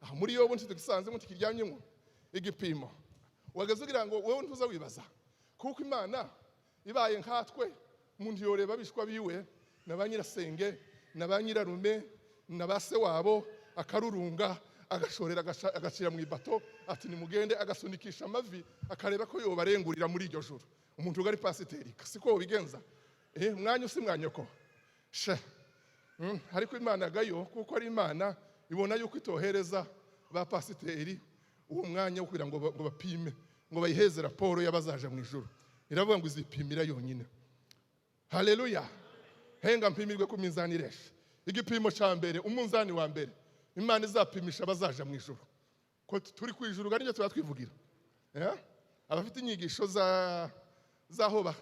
Aha muri Yobu ntitugisanzemo, ntikiryamyemo igipimo? Wageze ugira ngo wowe ntuza wibaza, kuko Imana ibaye nkatwe, umuntu yoreba abishwa biwe na ba nyirasenge na ba nyirarume na ba se wabo, akarurunga, agashorera, agashyira mu ibato, ati: "Nimugende." Agasunikisha amavi, akareba ko yobarengurira muri iryo joro. Umuntu ugari pasiteri, siko wobigenza? Mwanya usi mwanyoko she. Ariko Imana gayo, kuko ari Imana, ibona yuko itohereza ba pasiteri uwo mwanya wo kugira ngo ngo bapime, ngo bayiheze raporo y'abazaja mu ijuru. Iravuga ngo izipimira yonyine. Haleluya! Henga mpimirwe ku minzani iresha. Igipimo cya mbere, umunzani wa mbere Imana izapimisha abazaja mu ijuru, ko turi ku ijuru nibyo tuba twivugira. Abafite inyigisho za zaho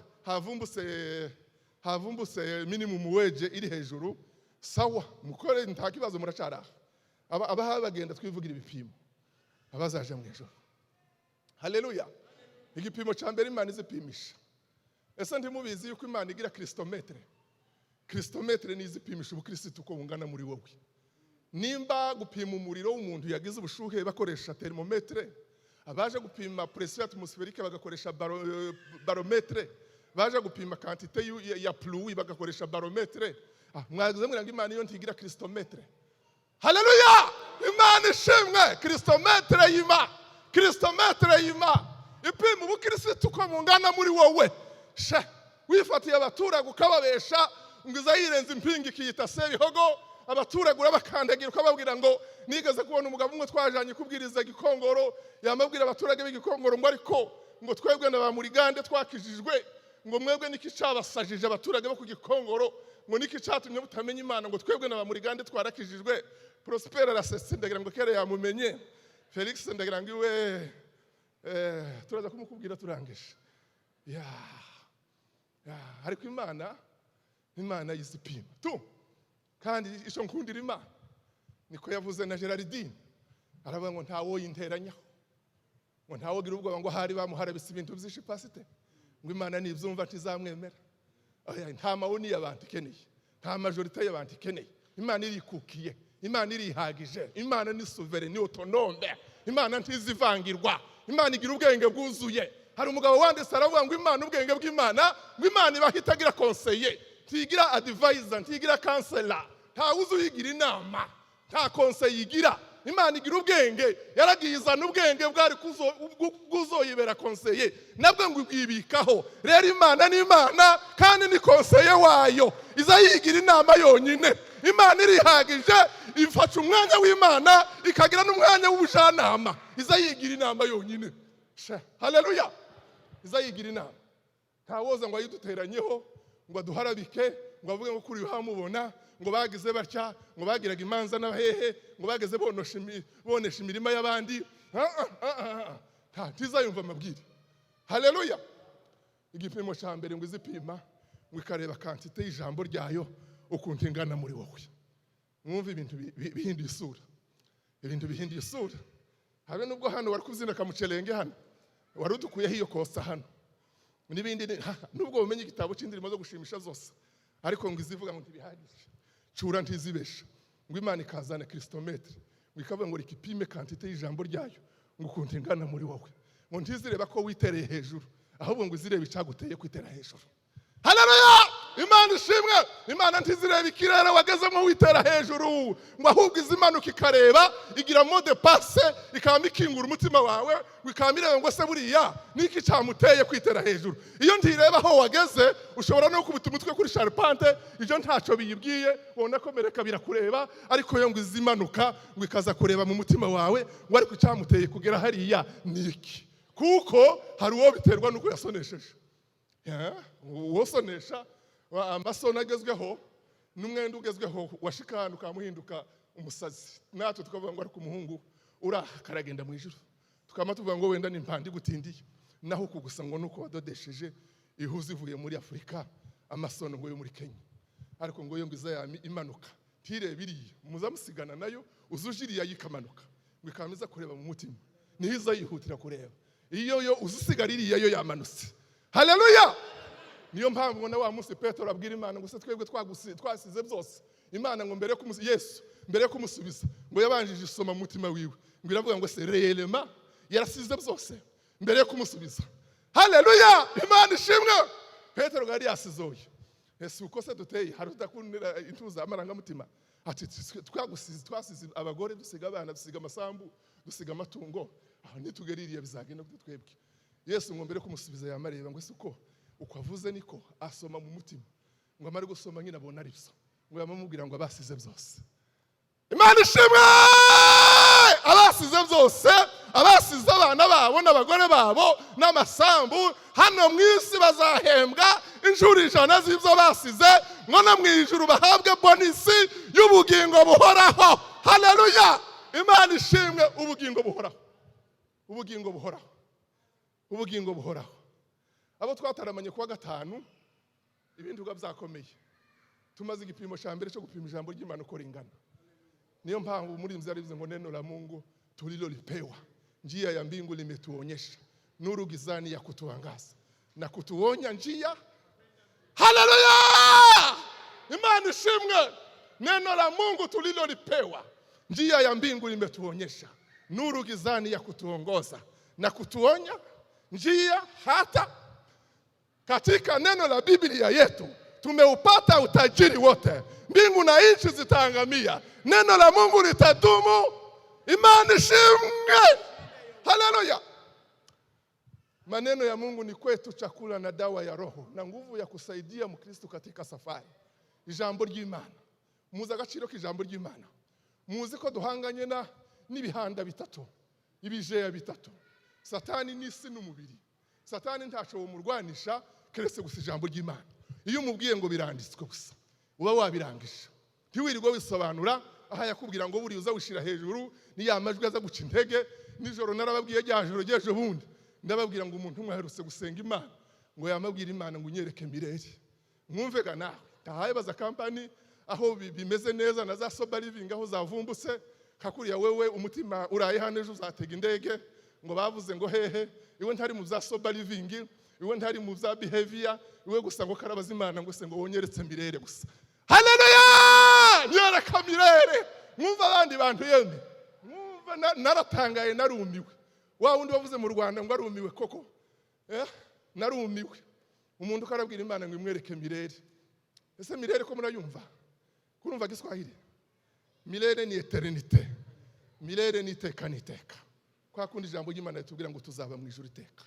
havumbutse minimum wage iri hejuru, sawa, mukore, nta kibazo, muracaraha. Abaha bagenda twivugira ibipimo abazaja mu ijuru. Haleluya! Igipimo cya mbere Imana izipimisha. Ese ntimubizi yuko Imana igira christomètre? Christomètre ni izipimisha ubukirisitu uko bungana muri wowe. Nimba gupima umuriro w'umuntu yagize ubushuhe bakoresha thermomètre, abaje gupima pression atmosphérique bagakoresha baromètre, baje gupima quantité ya pluie bagakoresha baromètre, mwagize mwira ngo Imana iyo ntigira christomètre? Haleluya! Imana ishimwe. Christomètre y'Imana, christomètre y'Imana ipima ubukirisitu uko bungana muri wowe. She, wifatiye abaturage ukababesha ngo iza yirenza impinga, ikiyita Sebihogo, abaturage urabakandagira, ukababwira ngo, nigeze kubona umugabo umwe twajanye kubwiriza Gikongoro, yamabwira abaturage b'Igikongoro ngo: "Ariko ngo twebwe na ba Murigande twakijijwe." Ngo mwebwe niki cabasajije, abaturage bo ku Gikongoro? Ngo niki catumye mutamenya Imana? Ngo twebwe n'Abamurigande twarakijijwe. Prosper arasetse, ndagira ngo kera yamumenye. Felix, ndagira ngo iwe turaza kumukubwira turangije. Ya, ariko Imana yizipima tu. Kandi icyo nkundira Imana, niko yavuze na Gerardine, aravuga ngo ntawo yinteranyaho, ngo ntawogira ubwoba ngo hari bamuharabise ibintu byinshi. Pasite ngo Imana nibyumva ntizamwemera. Oya, nta maoni y'abantu ikeneye, nta majorité y'abantu ikeneye. Imana irikukiye, Imana irihagije. Imana ni souveraine, ni autonome. Imana ntizivangirwa, Imana igira ubwenge bwuzuye. Hari umugabo wanditse aravuga ngo Imana, ubwenge bw'Imana, ngo Imana ibaho itagira conseiller, ntigira advisor, ntigira counselor, ntawe uzi uyigira inama, nta conseil igira. Imana igira ubwenge, yaragiye izana ubwenge bwari bwuzoyibera conseiller, nabwo ngo ibwibikaho. Rero Imana ni Imana kandi ni conseiller wayo, iza yigira inama yonyine. Imana irihagije, ifasha umwanya w'Imana ikagira n'umwanya w'ubujyanama, iza yigira inama yonyine. Sha, haleluya! Iza yigira inama, ntawoza ngo ayiduteranyeho, ngo aduharabike, ngo avuge ngo kuri uhamubona, ngo bagize batya, ngo bagiraga imanza n'abahehe, ngo bageze bonesha imirima y'abandi. Ah, ah, ah, ah, ah. Ntizayumva amabwire. Haleluya! Igipimo cya mbere ngo izipima, ngo ikareba quantité y'ijambo ryayo ukuntu ingana muri wowe. Mwumve ibintu bihinduye isura, ibintu bihinduye isura. Habe nubwo hano wari kubyina kamucerenge, hano wari udukuyeho iyo kosa hano n'ibindi nubwo bumenye igitabo cy'indirimbo zo gushimisha zose, ariko ngo izivuga ngo ntibihagije, cura ntizibesha. Ngo Imana ikazana christomètre, ngo ikavuga ngo rikipime quantité y'ijambo ryayo, ngo ukuntu ingana muri wowe. Ngo ntizireba ko witereye hejuru, ahubwo ngo izirebe icyaguteye kwitera hejuru. Haleluya! Imana ishimwe! Imana ntizireba ikirere wagezemo witera hejuru, ngo ahubwo izimanuka ikareba, igira mot de passe, ikaba ikingura umutima wawe, ngo ikaba ireba ngo se buriya niki cyamuteye kwitera hejuru? Iyo ntireba aho wageze, ushobora no gukubita umutwe kuri charpente, ibyo ntacyo biyibwiye, ubona komereka birakureba. Ariko yo ngo izimanuka, ngo ikaza kureba mu mutima wawe, ngo ariko icyamuteye kugera hariya ni iki? Kuko hari uwo biterwa n'uko yasonesheje. Ya, uwosonesha amasoni agezweho n'umwenda ugezweho, washika ahantu ukamuhinduka umusazi, natwe tukavuga ngo ariko umuhungu uraha karagenda mu ijuru, tukaba tuvuga ngo wenda ni impanda igutindiye. Naho uku gusa ngo nuko wadodesheje ihuza ivuye muri Afurika, amasono ngo yo muri Kenya. Ariko ngo yo ngo iza yami imanuka, ntirebe iriya muzamusigana nayo, uzuje iriya yikamanuka, ngo ikaba iza kureba mu mutima, niyo iza yihutira kureba. Iyo yo uzusigara iriya yo yamanutse. Haleluya! Niyo mpamvu ngo na wa munsi Petero abwira Imana ngo se twebwe twasize byose, Imana ngo mbere yo Yesu mbere yo kumusubiza, ngo yabanjije isoma mu mutima wiwe, ngo iravuga ngo se réellement yarasize byose mbere yo kumusubiza. Haleluya! Imana ishimwe! Petero ngo yari yasizoye. Ese uko se duteye, hari udakundira intuza amarangamutima, ati twagusize, twasize abagore, dusiga abana, dusiga amasambu, dusiga amatungo, aho nitugera iriya bizagenda kuri twebwe? Yesu ngo mbere yo kumusubiza yamareba ngo ese uko avuze niko, asoma mu mutima, ngo amare gusoma nyine abona ari byo, ngo yamamubwira ngo abasize byose. Imana ishimwe! Abasize byose, abasize abana babo n'abagore babo n'amasambu hano mu isi, bazahembwa inshuro 100 z'ibyo basize, ngo no mu ijuru bahabwe bonus y'ubugingo buhoraho. Haleluya! Imana ishimwe! Ubugingo buhoraho, ubugingo buhoraho, ubugingo buhoraho. Abo twataramanye kuwa gatanu, ibindi biba byakomeye. Tumaze igipimo cya mbere cyo gupima ijambo ry'Imana uko ringana. Niyo mpamvu muri nzira bivuze ngo neno la Mungu tulilolipewa, njia ya mbingu limetuonyesha, nuru gizani ya kutuangaza na kutuonya njia. Haleluya! Imana ishimwe! Neno la Mungu tulilolipewa, njia ya mbingu limetuonyesha, nuru gizani ya kutuongoza na kutuonya njia. Hata katika neno la Biblia yetu tumeupata utajiri wote. Mbingu na nchi zitaangamia, neno la Mungu litadumu. Imana ishimwe! Haleluya! Maneno ya Mungu ni kwetu chakula na dawa ya roho na nguvu ya kusaidia Mkristo katika safari. Ijambo ry'Imana, muzi agaciro k'ijambo ry'Imana? Muzi ko duhanganye na n'ibihanda bitatu, ibijeya bitatu: Satani n'isi n'umubiri. Satani ntaco womurwanisha. Keretse gusa ijambo ry'Imana. Iyo umubwiye ngo biranditswe gusa, uba wabirangije, ntiwirirwe wisobanura. Aha yakubwira ngo buriya uza wishira hejuru, ni ya majwi aza guca intege. Nijoro narababwiye, rya joro ry'ejo bundi, ndababwira ngo umuntu umwe aherutse gusenga Imana, ngo yamabwira Imana ngo unyereke milele. Mwumvega nawe tahaye baza kampani aho bimeze neza na za sober living aho zavumbutse kakuriya. Wewe umutima uraye hano, ejo uzatega indege. Ngo bavuze ngo hehe, iwe ntari mu za sober living, iwe ntari mu za behavior, iwe gusa ngo karabaza Imana ngo se ngo wonyeretse milele gusa. Haleluya, nyereka milele. Mwumva abandi bantu yemwe, mwumva naratangaye, narumiwe. Wa wundi wavuze mu Rwanda ngo arumiwe koko, narumiwe. Umuntu ukarabwira Imana ngo imwereke milele. Ese milele ko murayumva? Kurumva Giswahili, milele ni éternité, milele ni iteka n'iteka. Kwa kundi ijambo ry'Imana ritubwira ngo tuzaba mu ijuru iteka,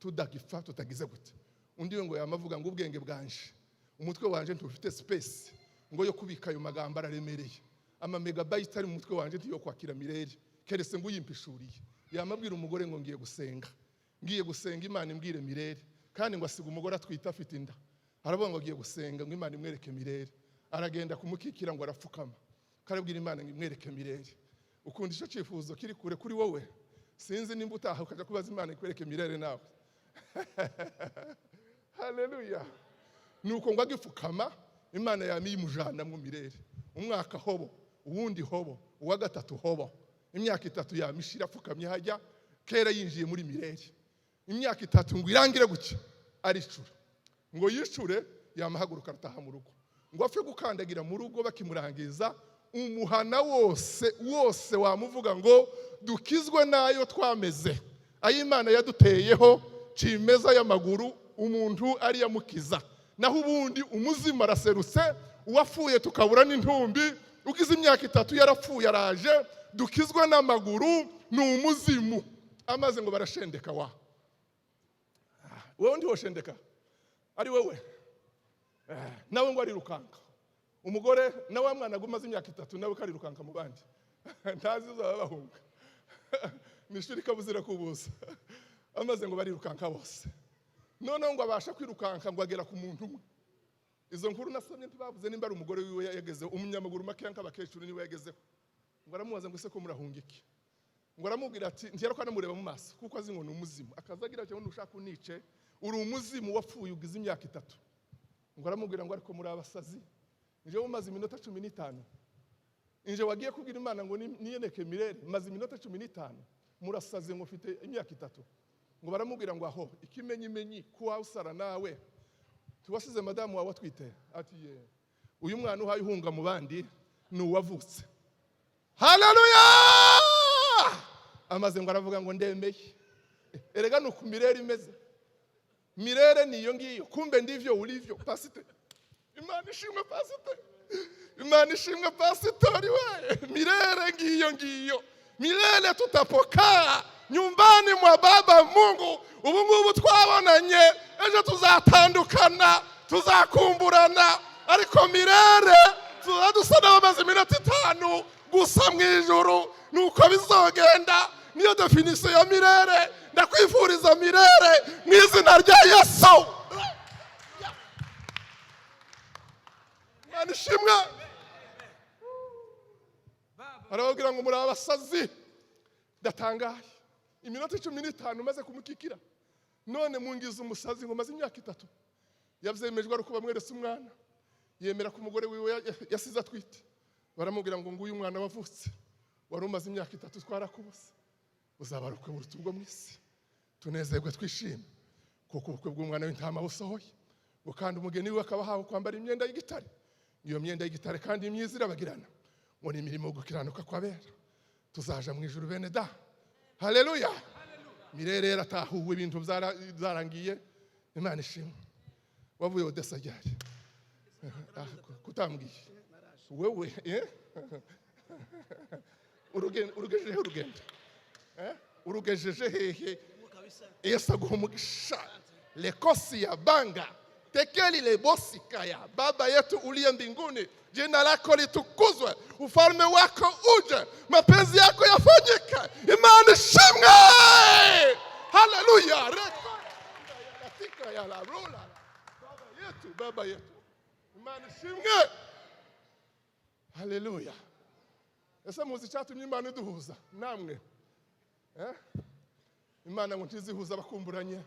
tudagipfa, tutagize gute. Undi we ngo yamavuga ngo ubwenge bwanje, umutwe wanje ntufite space ngo yo kubika ayo magambo, araremereye, ama megabyte ari mu mutwe wanje ntiyo kwakira milele, keretse ngo uyimpishuriye. Yamabwira umugore ngo ngiye gusenga, ngiye gusenga Imana imbwire milele. Kandi ngo asiga umugore atwite, afite inda. Aravuga ngo agiye gusenga ngo Imana imwereke milele. Aragenda kumukikira, ngo arapfukama, karabwira Imana ngo imwereke milele. Ukunda icyo cyifuzo kiri kure kuri wowe. Sinzi nimba utaha ukajya kubaza Imana ikwereke milele nawe. Haleluya. Nuko ngo agipfukama, Imana yamiyimujana mu milele. Umwaka hobo, uwundi hobo, uwa gatatu hobo, imyaka 3 yamishira apfukamye hajya kera yinjiye muri milele. Imyaka 3 ngo irangire gutya, aricura ngo yicure, yamahaguruka arataha mu rugo. Ngo apfe gukandagira mu rugo, bakimurangiza, umuhana wose wose wamuvuga ngo dukizwe n'ayo twameze, ayo Imana yaduteyeho kimeza y'amaguru, umuntu ariyamukiza. Naho ubundi umuzimu araserutse, uwapfuye tukabura n'intumbi, ugize imyaka 3 yarapfuye araje, dukizwe n'amaguru, ni umuzimu. Amaze ngo barashendeka. Wa wowe ntiwoshendeka ari wowe nawe ngo arirukanka. Umugore nawe mwana umaze imyaka 3 nawe karirukanka mu bandi, ntazi uzaba bahunga ni ishuri kabuzira kubuza. Amaze ngo barirukanka bose. Noneho ngo abasha kwirukanka, ngo agera ku muntu umwe. Izo nkuru nasomye ntibavuze nimba ari umugore wiwe yagezeho, umunyamaguru makeya nk'abakecuru niwe yagezeho. Ngo aramubaza ngo ese ko murahunga iki? Ngo aramubwira ati ntiyari ko anamureba mu maso, kuko azi ngo ni umuzimu. Akaza agira ati ushaka unice, uri umuzimu wapfuye ugize imyaka 3. Ngo aramubwira ngo ariko muri abasazi, njyewe umaze iminota 15, inje wagiye kubwira Imana ngo niyereke milele, maze iminota 15, murasaze, ngo ufite imyaka 3. Ngo baramubwira ngo aho ikimenyimenyi ko usara nawe tuwasize madamu wawe atwite. Ati ye, uyu mwana uhaye uhunga mu bandi ni uwavutse. Haleluya. Amaze ngo aravuga ngo ndemeye. Erega ni uku milele imeze, milele ni iyo ngiyo. Kumbe ndivyo ulivyo, pasite. Imana ishimwe, pasite. Imana ishimwe, pasitori we. Milele ngiyo ngiyo, milele tutapokaa nyumbani mwa Baba Mungu. Ubu ngubu twabonanye, ejo tuzatandukana, tuzakumburana, ariko milele tuzaba dusa n'abamaze iminota 5 gusa mu ijuru. Nuko bizogenda, niyo définition ya milele. Ndakwifuriza milele mu izina rya Yesu. Imana ishimwe. Arababwira ngo muri abasazi, ndatangaye, iminota 15 maze kumukikira, none mungize umusazi ngo maze imyaka 3. Yabyemejwe ari uko bamweretse umwana, yemera ko umugore wiwe yasize atwite. Baramubwira ngo nguyu umwana wavutse, wari umaze imyaka 3 twarakubuze, uzaba ubukwe buruta ubwo mu isi. Tunezerwe, twishime, kuko ubukwe bw'umwana w'intama busohoye, ngo kandi umugeni we akaba ahawe kwambara imyenda y'igitare. Iyo myenda y'igitare kandi myiza irabagirana, ngo ni imirimo yo gukiranuka kw'abera. Tuzaja mu ijuru, bene da. Haleluya. Milele yaratahuwe, ibintu byarangiye. Imana ishimwe. Wavuye Odessa ryari? Ah, kutambwiye wewe, eh? Urugendo urugejeje he? Urugendo, eh? Urugejeje hehe? Yesu aguha umugisha. Lekosi ya banga tekeli lebosikaya. Baba yetu uliye mbinguni, jina lako litukuzwe, ufalme wako uje, mapenzi yako yafanyike. Imana ishimwe. Haleluya. Reko ya la rula. Yetu, Baba yetu, Imana ishimwe, haleluya. Ese muzi icyatumye Imana iduhuza namwe? Eh? Imana ngo ntizihuza abakumburanye,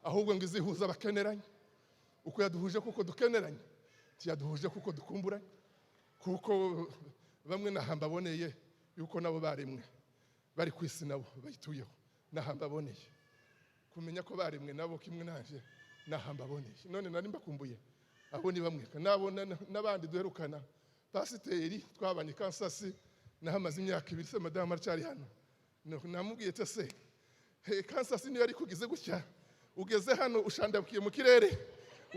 ahubwo ngo izihuza abakeneranye. Uko yaduhuje kuko dukeneranye, ntiyaduhuje kuko dukumburanye, kuko bamwe naha mbaboneye yuko nabo baremwe bari ku isi, nabo bayituyeho. Naha mbaboneye kumenya ko baremwe nabo kimwe nanje, naha mbaboneye. None nari mbakumbuye. Abo ni bamwe nabo n'abandi duherukana. Pasiteri twabanye Kansas, nahamaze imyaka 2. Se madamu aracyari hano. Namubwiye ati: "Se he, Kansas niyo yari kugize gutya, ugeze hano ushandabukiye mu kirere,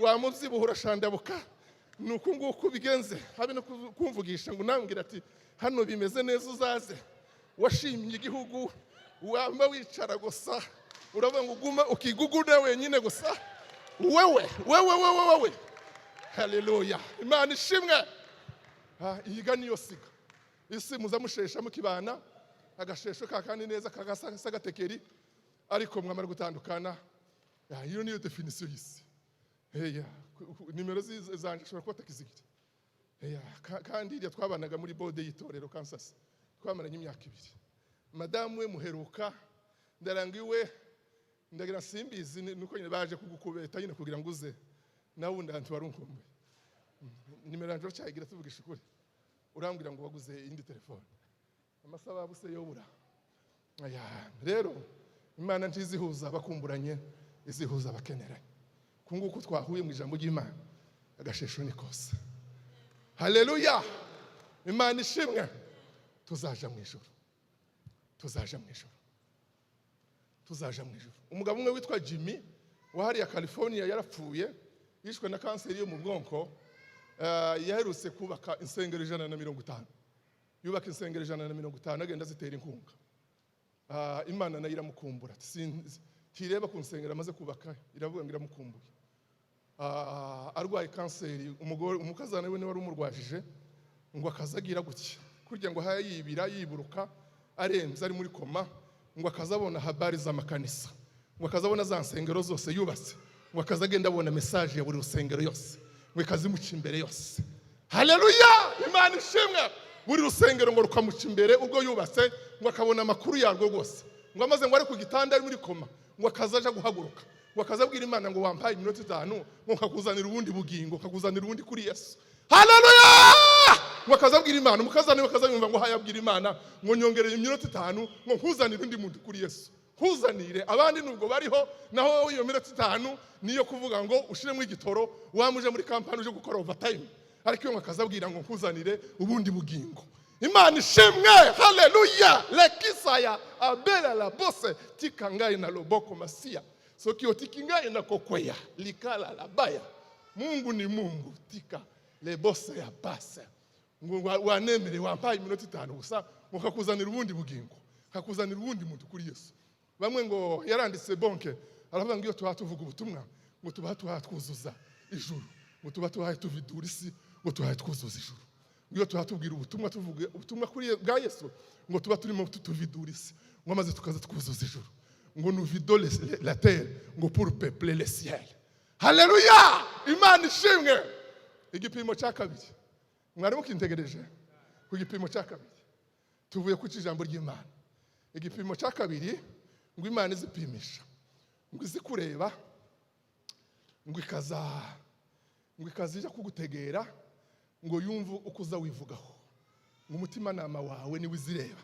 wamubyibuha urashandabuka, ni uku nguku bigenze." Habe no kumvugisha ngo unambwira ati: "Hano bimeze neza, uzaze washimye igihugu." Waba wicara gusa uravuga ngo uguma ukiguguna wenyine gusa, wewe wewe wewe wewe. Haleluya, Imana ishimwe. Ah, iyiga niyo siga isi muza mushesha mukibana agashesho ka kandi neza kagasa agatekeri, ariko mwamara gutandukana. Ya, iyo niyo définition y'isi. Eya, nimero zanje ashobora kuba atakizigira. Eya, kandi iriya twabanaga muri board y'itorero Kansas, twamaranye imyaka 2. Madamu we muheruka ndaranga iwe, ndagira simbizi, nuko nyine baje kugukubeta nyine kugira ngo uze nawe ubundi ahantu wari unkumbuye. Nimero yanjye uracyayigira? Tuvugisha ukuri, urambwira ngo waguze iyindi telefone, amasababu se yobura. Aya, rero Imana ntizihuza abakumburanye, izihuza abakeneranye. Ku nguku twahuye mu ijambo ry'Imana, agashesho ni kose. Haleluya, Imana ishimwe. Tuzaja mu ijuru, tuzaja mu ijuru, tuzaja mu ijuru. Umugabo umwe witwa Jimmy wahariya California yarapfuye, yishwe na kanseri yo mu bwonko. Yaherutse kubaka insengero 150, yubaka insengero 150, agenda azitera inkunga. Ah, Imana nayo iramukumbura. Ntireba ku nsengero amaze kubaka, iravuga ngo iramukumbuye. Ah, arwaye kanseri, umugore umukazana we niwe wari umurwajije, ngo akaza agira gutya kugira ngo haya yibira yiburuka arembye ari muri koma, ngo akazabona habari z'amakanisa, ngo akazabona za nsengero zose yubatse, ngo akaza agenda abona message ya buri rusengero yose, ngo ikazimuca imbere yose. Haleluya, Imana ishimwe. Buri rusengero ngo rukamuca imbere ubwo yubatse, ngo akabona amakuru yarwo rwose. Ngo amaze ngo ari ku gitanda ari muri koma, ngo akaza aja guhaguruka, ngo akaza abwira Imana ngo: "Wampaye iminota 5 ngo nkakuzanira ubundi bugingo, nkakuzanira ubundi kuri Yesu." Haleluya. Ngo akaza abwira Imana, umukazana we akaza yumva ngo hayabwira Imana ngo: "Nyongereye iminota 5 ngo nkuzanire undi muntu kuri Yesu, nkuzanire abandi nubwo bariho." Naho wowe iyo minota 5 niyo kuvuga ngo ushiremo igitoro, wamuje muri kampani uje gukora overtime, ariko iyo ngo akaza abwira ngo: "Nkuzanire ubundi bugingo." Imana ishimwe, haleluya. Lekisaya abela la bose tika ngai na loboko masia soki otiki ngai na kokweya likala la baya. Mungu ni Mungu, tika lebose ya base ngo wanemere wampaye iminota 5 gusa ngo kakuzanira ubundi bugingo, kakuzanira ubundi muntu kuri Yesu. Bamwe ngo yaranditse bonke, aravuga ngo iyo tuba tuvuga ubutumwa, ngo tuba tuhaye twuzuza ijuru, ngo tuba tuhaye tuvidura isi, ngo tuhaye twuzuza ijuru. Ngo iyo tuba tubwira ubutumwa, tuvuga ubutumwa kuri bwa Yesu, ngo tuba turimo tuvidura isi, ngo maze tukaza twuzuza ijuru, ngo nous vidons la terre ngo pour peupler le ciel. Haleluya, Imana ishimwe. Igipimo cya kabiri, mwari mukintegereje ku gipimo cya kabiri. Tuvuye ku ijambo ry'Imana. Igipimo cya kabiri ngo Imana izipimisha, ngo izi kureba, ngo ikaza ijya kugutegera, ngo yumve uko uza wivugaho, ngo umutimanama wawe niwe izireba,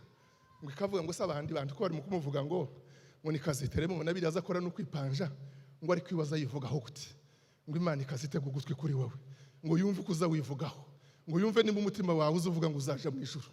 ngo ikavuga ngo se abandi bantu ko barimo kumuvuga ngo nikaziteremo, ngo nabiriya aza akora no kwipanja, ngo ariko iwe aza yivugaho gute? Ngo Imana ikazitega ugutwi kuri wowe, ngo yumve uko uza wivugaho, ngo yumve niba umutima wawe uzuvuga ngo uzaja mu ijuru.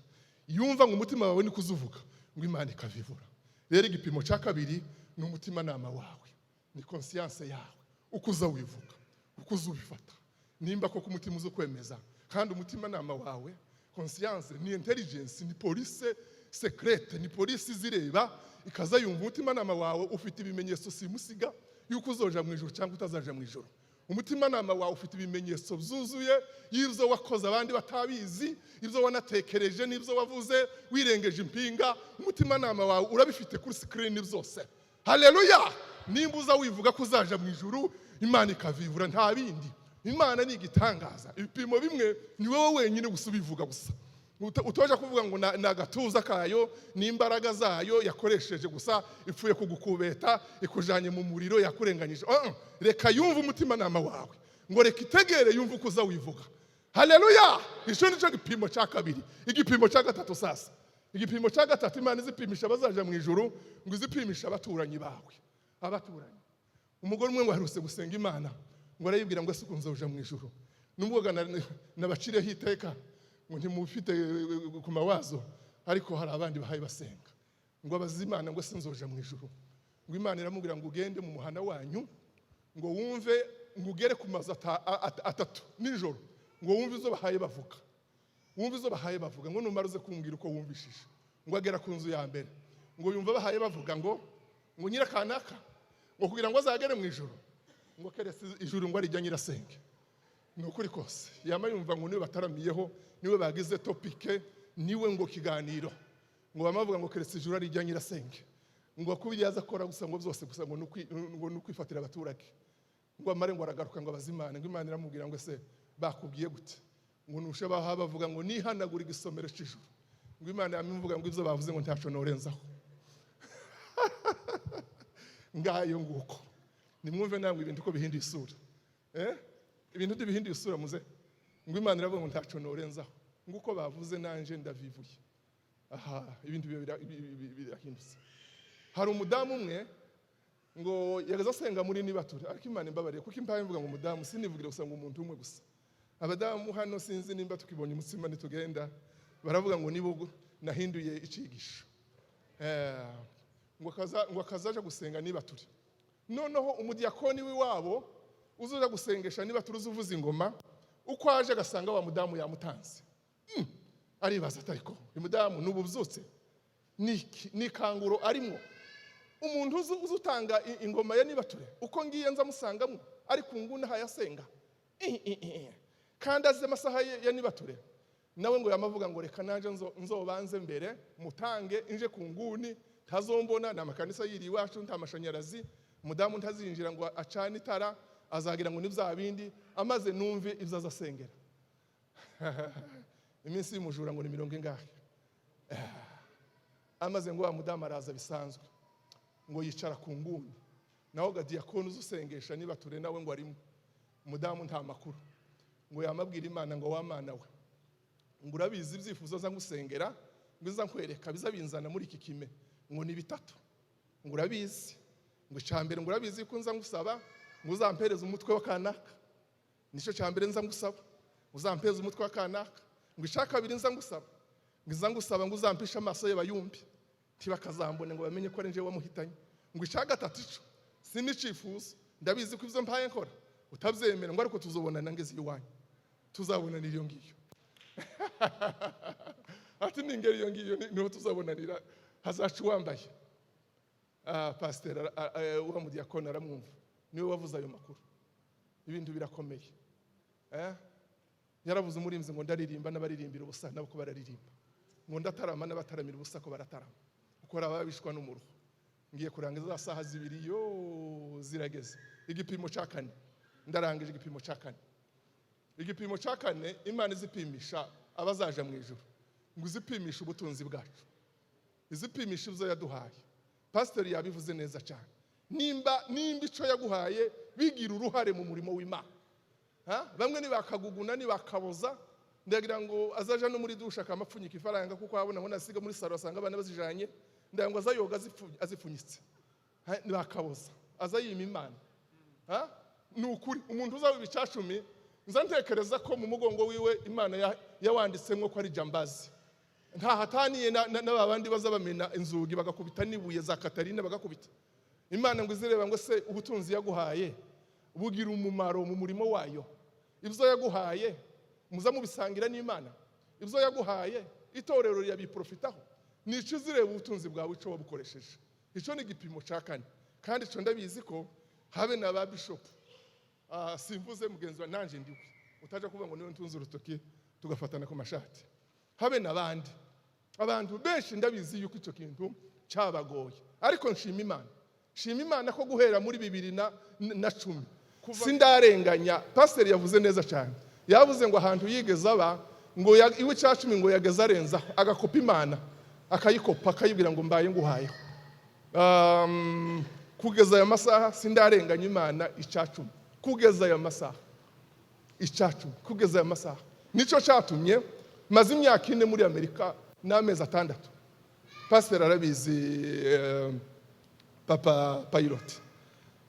Yumva ngo umutima wawe niko uzuvuga, ngo Imana ikavivura. Rero igipimo cya kabiri ni umutimanama wawe, ni conscience yawe, uko uza wivuga, uko uza ubifata, nimba koko umutima uza kwemeza. Kandi umutimanama wawe, conscience, ni intelligence, ni police secrète, ni polisi izireba, ikaza yumva umutimanama wawe ufite ibimenyetso simusiga yuko uzoja mu ijuru cyangwa utazaja mu ijuru. Umutimanama wawe ufite ibimenyetso byuzuye y'ibyo wakoze abandi batabizi, ibyo wanatekereje n'ibyo wavuze wirengeje impinga. Umutimanama wawe urabifite kuri screen byose. Haleluya. Nimba uza wivuga ko uzaja mu ijuru, Imana ikavivura, nta bindi. Imana ni igitangaza. Ibipimo bimwe ni wowe wenyine gusa ubivuga gusa. Utoja kuvuga ngo ni agatuza kayo, ni imbaraga zayo yakoresheje gusa, ipfuye kugukubeta, ikujanye mu muriro, yakurenganyije. Oh, reka yumve umutimanama wawe, ngo reka itegere yumve uko uza wivuga. Haleluya! Icyo nicyo gipimo cya kabiri. Igipimo cya gatatu sasa, igipimo cya gatatu Imana izipimisha abazaja mu ijuru, ngo izipimisha abaturanyi bawe. Abaturanyi. Umugore umwe ngo aherutse gusenga Imana, ngo arayibwira ngo: "Ese ukunze uja mu ijuru?" Nubwo nabacireho iteka ngo ntimufite ku mawazo, ariko hari abandi bahaye basenga, ngo abaze Imana ngo: "Ese nzoja mu ijuru?" Ngo Imana iramubwira ngo: "Ugende mu muhana wanyu, ngo wumve, ngo ugere ku mazu atatu nijoro, ngo wumve izo bahaye bavuga, wumve izo bahaye bavuga, ngo numara uze kumbwira uko wumvishije." Ngo agera ku nzu ya mbere, ngo yumva bahaye bavuga ngo nyirakanaka, ngo kugira ngo azagere mu ijuru, ngo keretse ijuru ngo arijya nyirasenge. Ni ukuri kose, yama yumva ngo niwe bataramiyeho, niwe bagize topic, niwe ngo kiganiro, ngo bamavuga ngo keretse ijuru arijya nyirasenge, ngo kuba yaza akora gusa, ngo byose gusa ngo ni ukwifatira abaturage. Ngo amare, ngo aragaruka, ngo abaze Imana, ngo Imana iramubwira ngo: "Ese bakubwiye gute?" Ngo nushe baha bavuga ngo nihanagura igisomero cy'ijuru. Ngo Imana yamivuga ngo ibyo bavuze ngo ntaco norenzaho. Ngayo nguko. Nimwumve namwe ibintu ko bihinduye isura. Ibintu ntibihinduye isura muze? Ngo Imana iravuga ngo ntaco norenzaho, nguko bavuze nanje ndavivuye. Aha ibintu birahindutse. Hari umudamu umwe ngo yageze asenga muri nibature, ariko Imana imbabariye kuko impaye mvuga ngo umudamu, sinivugire gusa ngo umuntu umwe gusa. Abadamu hano, sinzi nimba tukibonye umutsima nitugenda, baravuga ngo nibo nahinduye icigisho. Ngo akazaja gusenga nibature. Noneho umudiyakoni w'iwabo uzuja gusengesha nibature, uza uvuza ingoma, uko aje agasanga wa mudamu yamutanze. Aribaza ati: "Ariko uyu mudamu nubu byutse ni ikanguro arimwo? Umuntu uzi utanga ingoma ya nibature, uko ngiye nza musangamo ari ku nguni ahayasenga, kandi azi amasaha ye ya nibature." Nawe ngo yamavuga ngo: "Reka nanje nzobanze mbere mutange, inje ku nguni ntazombona. Ni amakanisa yiri iwacu, nta mashanyarazi, umudamu ntazinjira ngo acane itara, azagira ngo ni bya bindi, amaze numve ibyo azasengera." Iminsi y'umujura ngo ni mirongo ingahe? Amaze ngo wa mudamu araza bisanzwe, ngo yicara ku nguni, naho gadiyakoni uza usengesha niba ture nawe ngo arimo. Umudamu nta makuru. Ngo yamabwira Imana ngo: "Wa Mana we," ngo, "urabizi ibyifuzo aza ngusengera, ngo iza nkwereka biza binzana muri iki kime, ngo ni bitatu, ngo urabizi." Ngo icya mbere, ngo urabizi ko nza ngusaba ngo uzampereze umutwe wa kanaka, nicyo cya mbere nza ngusaba, uzampereze umutwe wa kanaka. Ngo icya kabiri nza ngusaba, ngo iza ngusaba ngo uzampishe amaso ye bayumve, ntibakazambone ngo bamenye ko ari njyewe wamuhitanye. Ngo icya gatatu, ico sinicifuzo, ndabizi ko ibyo mpaye nkora utabyemera, ngo ariko tuzobonana ngeze iwanyu, tuzabonana iyo ngiyo. Ati ningera iyo ngiyo niho tuzabonanira, hazaca uwambaye. Pasiteri wa mudiyakoni aramwumva, niwe wavuze ayo makuru. Ibintu birakomeye. Yaravuze umurinzi ngo: "Ndaririmba n'abaririmbira ubusa nabo ko bararirimba, ngo ndatarama n'abataramira ubusa ko baratarama, kuko hari ababishwa n'umuruho." Ngiye kurangiza, za saha 2 yo zirageze. Igipimo cya kane, ndarangije. Igipimo cya kane, igipimo cya kane Imana izipimisha abazaja mu ijuru, ngo izipimishe ubutunzi bwacu, izipimisha ibyo yaduhaye. Pasiteri yabivuze neza cyane. Nimba icyo yaguhaye bigira uruhare mu murimo w'Imana. Ha? Bamwe ntibakaguguna, ntibakaboza. Ndagira ngo azaja no muri douche akamapfunyika ifaranga, kuko abona ngo nasiga muri salon asanga abana bazijanye. Ndagira ngo azayoga azipfunyitse. Ha, ntibakaboza, aza yima Imana. Ha? Ni ukuri, umuntu uzaba ibicacumi, nza ntekereza ko mu mugongo wiwe Imana yawanditsemo ko ari jambazi, ntahataniye na ba bandi baza bamena inzugi, bagakubita n'ibuye za Katarina bagakubita. Imana ngo izireba ngo: "Se ubutunzi yaguhaye bugira umumaro mu murimo wayo? Ibyo yaguhaye muza mubisangira n'Imana? Ibyo yaguhaye itorero rirabiprofitaho?" Nico izireba, ubutunzi bwawe, ico wabukoresheje. Ico ni igipimo cya kane, kandi ico ndabizi ko habe na ba bishopu, simvuze mugenzi wa nanje ndiwe, utaja kuvuga ngo niwe ntunze urutoki tugafatana ku mashati, habe n'abandi abantu benshi, ndabizi yuko icyo kintu cyabagoye. Ariko nshima Imana, nshima Imana ko guhera muri 2010. Sindarenganya. Pasiteri yavuze neza cyane, yavuze ngo ahantu yigeze aba ngo iwe 10% ngo yageze arenzaho, agakopa Imana, akayikopa, akayibwira ngo mbaye nguhayeho. Kugeza aya masaha sindarenganya Imana 10%, kugeza aya masaha 10%, kugeza aya masaha. Nicyo cyatumye maze imyaka 4 muri Amerika n'amezi 6. Pasiteri arabizi, papa pilot,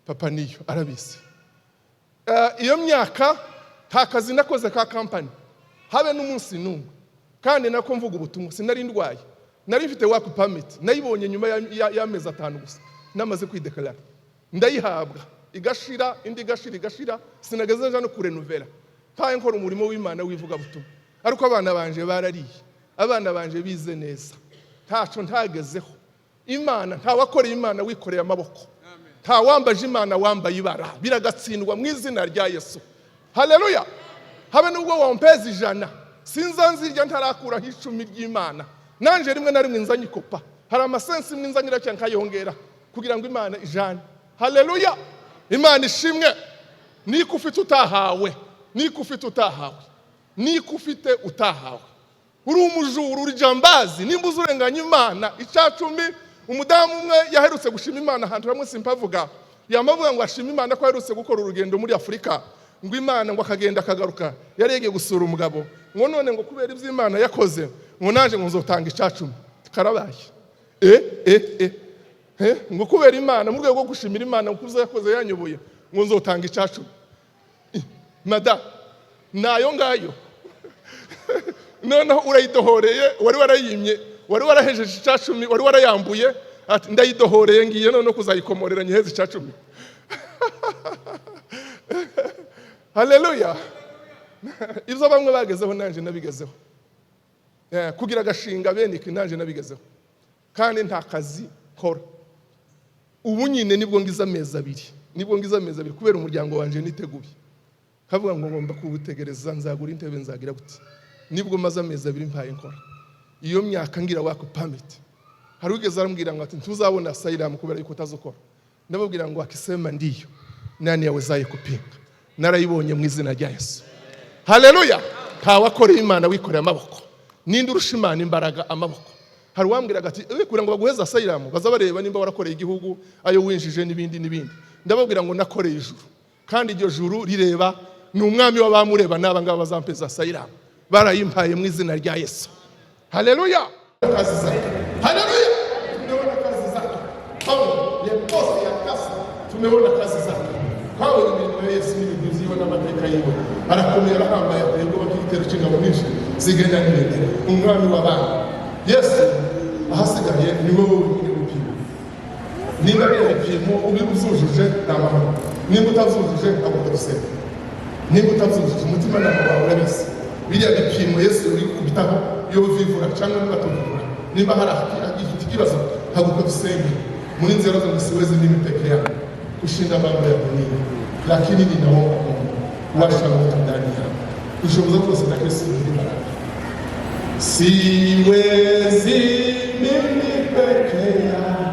papa niyo arabizi. Iyo myaka nta kazi nakoze ka kampani, habe n'umunsi n'umwe. Kandi nako mvuga ubutumwa, sinari ndwaye, nari mfite work permit. Nayibonye nyuma y'amezi 5 gusa namaze kwidekarara, ndayihabwa, igashira, indi igashira, igashira, sinageze nja no kurenuvera. Mpaye nkora umurimo w'Imana w'ivugabutumwa, ariko abana banje barariye, abana banje bize neza, ntaco ntagezeho. Imana, ntawakoreye Imana wikoreye amaboko, nta wambaje Imana wambaye ibara, biragatsindwa mu izina rya Yesu. Haleluya! Habe nubwo wampeza 100, sinza nzirya ntarakuraho 10 ry'Imana. Nanje rimwe na rimwe nza nyikopa, hari amasensi imwe nza ngira cyangwa nkayongera kugira ngo Imana ijane. Haleluya! Imana ishimwe. Niko ufite utahawe, niko ufite utahawe, niko ufite utahawe, uri umujura, uri jambazi, nimba uzi urenganya Imana 10%. Umudamu umwe yaherutse gushima Imana ahantu hamwe, simpavuga, yamavuga ngo ashima Imana ko aherutse gukora urugendo muri Afurika, ngo Imana ngo akagenda akagaruka, yari yagiye gusura umugabo, ngo none ngo kubera ibyo Imana yakoze, ngo naje ngo nzotanga 10%. Karabaye! E e e e, ngo kubera Imana, mu rwego rwo gushimira Imana kuko ibyo yakoze yanyoboye, ngo nzotanga 10%. Mada nayo ngayo, noneho urayidohoreye, wari warayimye, wari warahejeje 10%, wari warayambuye, ati ndayidohoreye, ngiye noneho kuzayikomorera nyiheze 10%. Haleluya! Ibyo bamwe bagezeho nanjye nabigezeho. Kugira agashinga bene iki nanjye nabigezeho, kandi nta kazi nkora. Ubu nyine nibwo ngize amezi 2, nibwo ngize amezi 2, kubera umuryango wanjye niteguye, kavuga ngo ngomba kuwutegereza, nzagura intebe, nzagira gute. Nibwo maze amezi 2 mpaye nkora. Iyo myaka ngira work permit, hari ugeze arambwira ngo ati ntuzabona asylum kubera yuko utazukora. Ndababwira ngo akisema ndiyo, nani yawezaye kupinga? Narayibonye mu izina rya Yesu. Haleluya! Ntawakoreye Imana wikoreye amaboko. Ninde urusha Imana imbaraga? Amaboko. Hari uwambwiraga ati kugira ngo baguheze asylum baza bareba nimba warakoreye igihugu, ayo winjije n'ibindi n'ibindi. Ndababwira ngo nakoreye ijuru, kandi iryo juru rireba, ni umwami w'abamureba, n'aba ngaba bazampeza asylum barayimpaye mu izina rya Yesu. Haleluya! Kazi zake. Haleluya! Tumeona kazi zake. Paulo yepose ya kasi, tumeona kazi zake. Twabonye imirimo ya Yesu n'ibintu byiwe n'amateka yiwe. Arakomeye, arahambaye, ateye ubwoba bw'igitero cy'ingabo nyinshi zigenda n'ibendera, umwami w'abana Yesu. Ahasigaye ni wowe wenyine upima. Niba biriya bipimo ubyujuje ni amahoro, nimba utabyujuje ntabwo dusenga. Nimba utabyujuje, umutimanama wawe urabizi, biriya bipimo Yesu uri gukubitaho iyo vivura cyangwa niba atavivura, nimba hari agifite ikibazo, haguruka dusenge. Muri nzira zo siwezi mimi peke yangu kushinda mambo ya dunia, lakini ninaomba Mungu washa moto ndani yangu. Ushoboza twose na Kristo ugira imbaraga. Siwezi mimi peke yangu.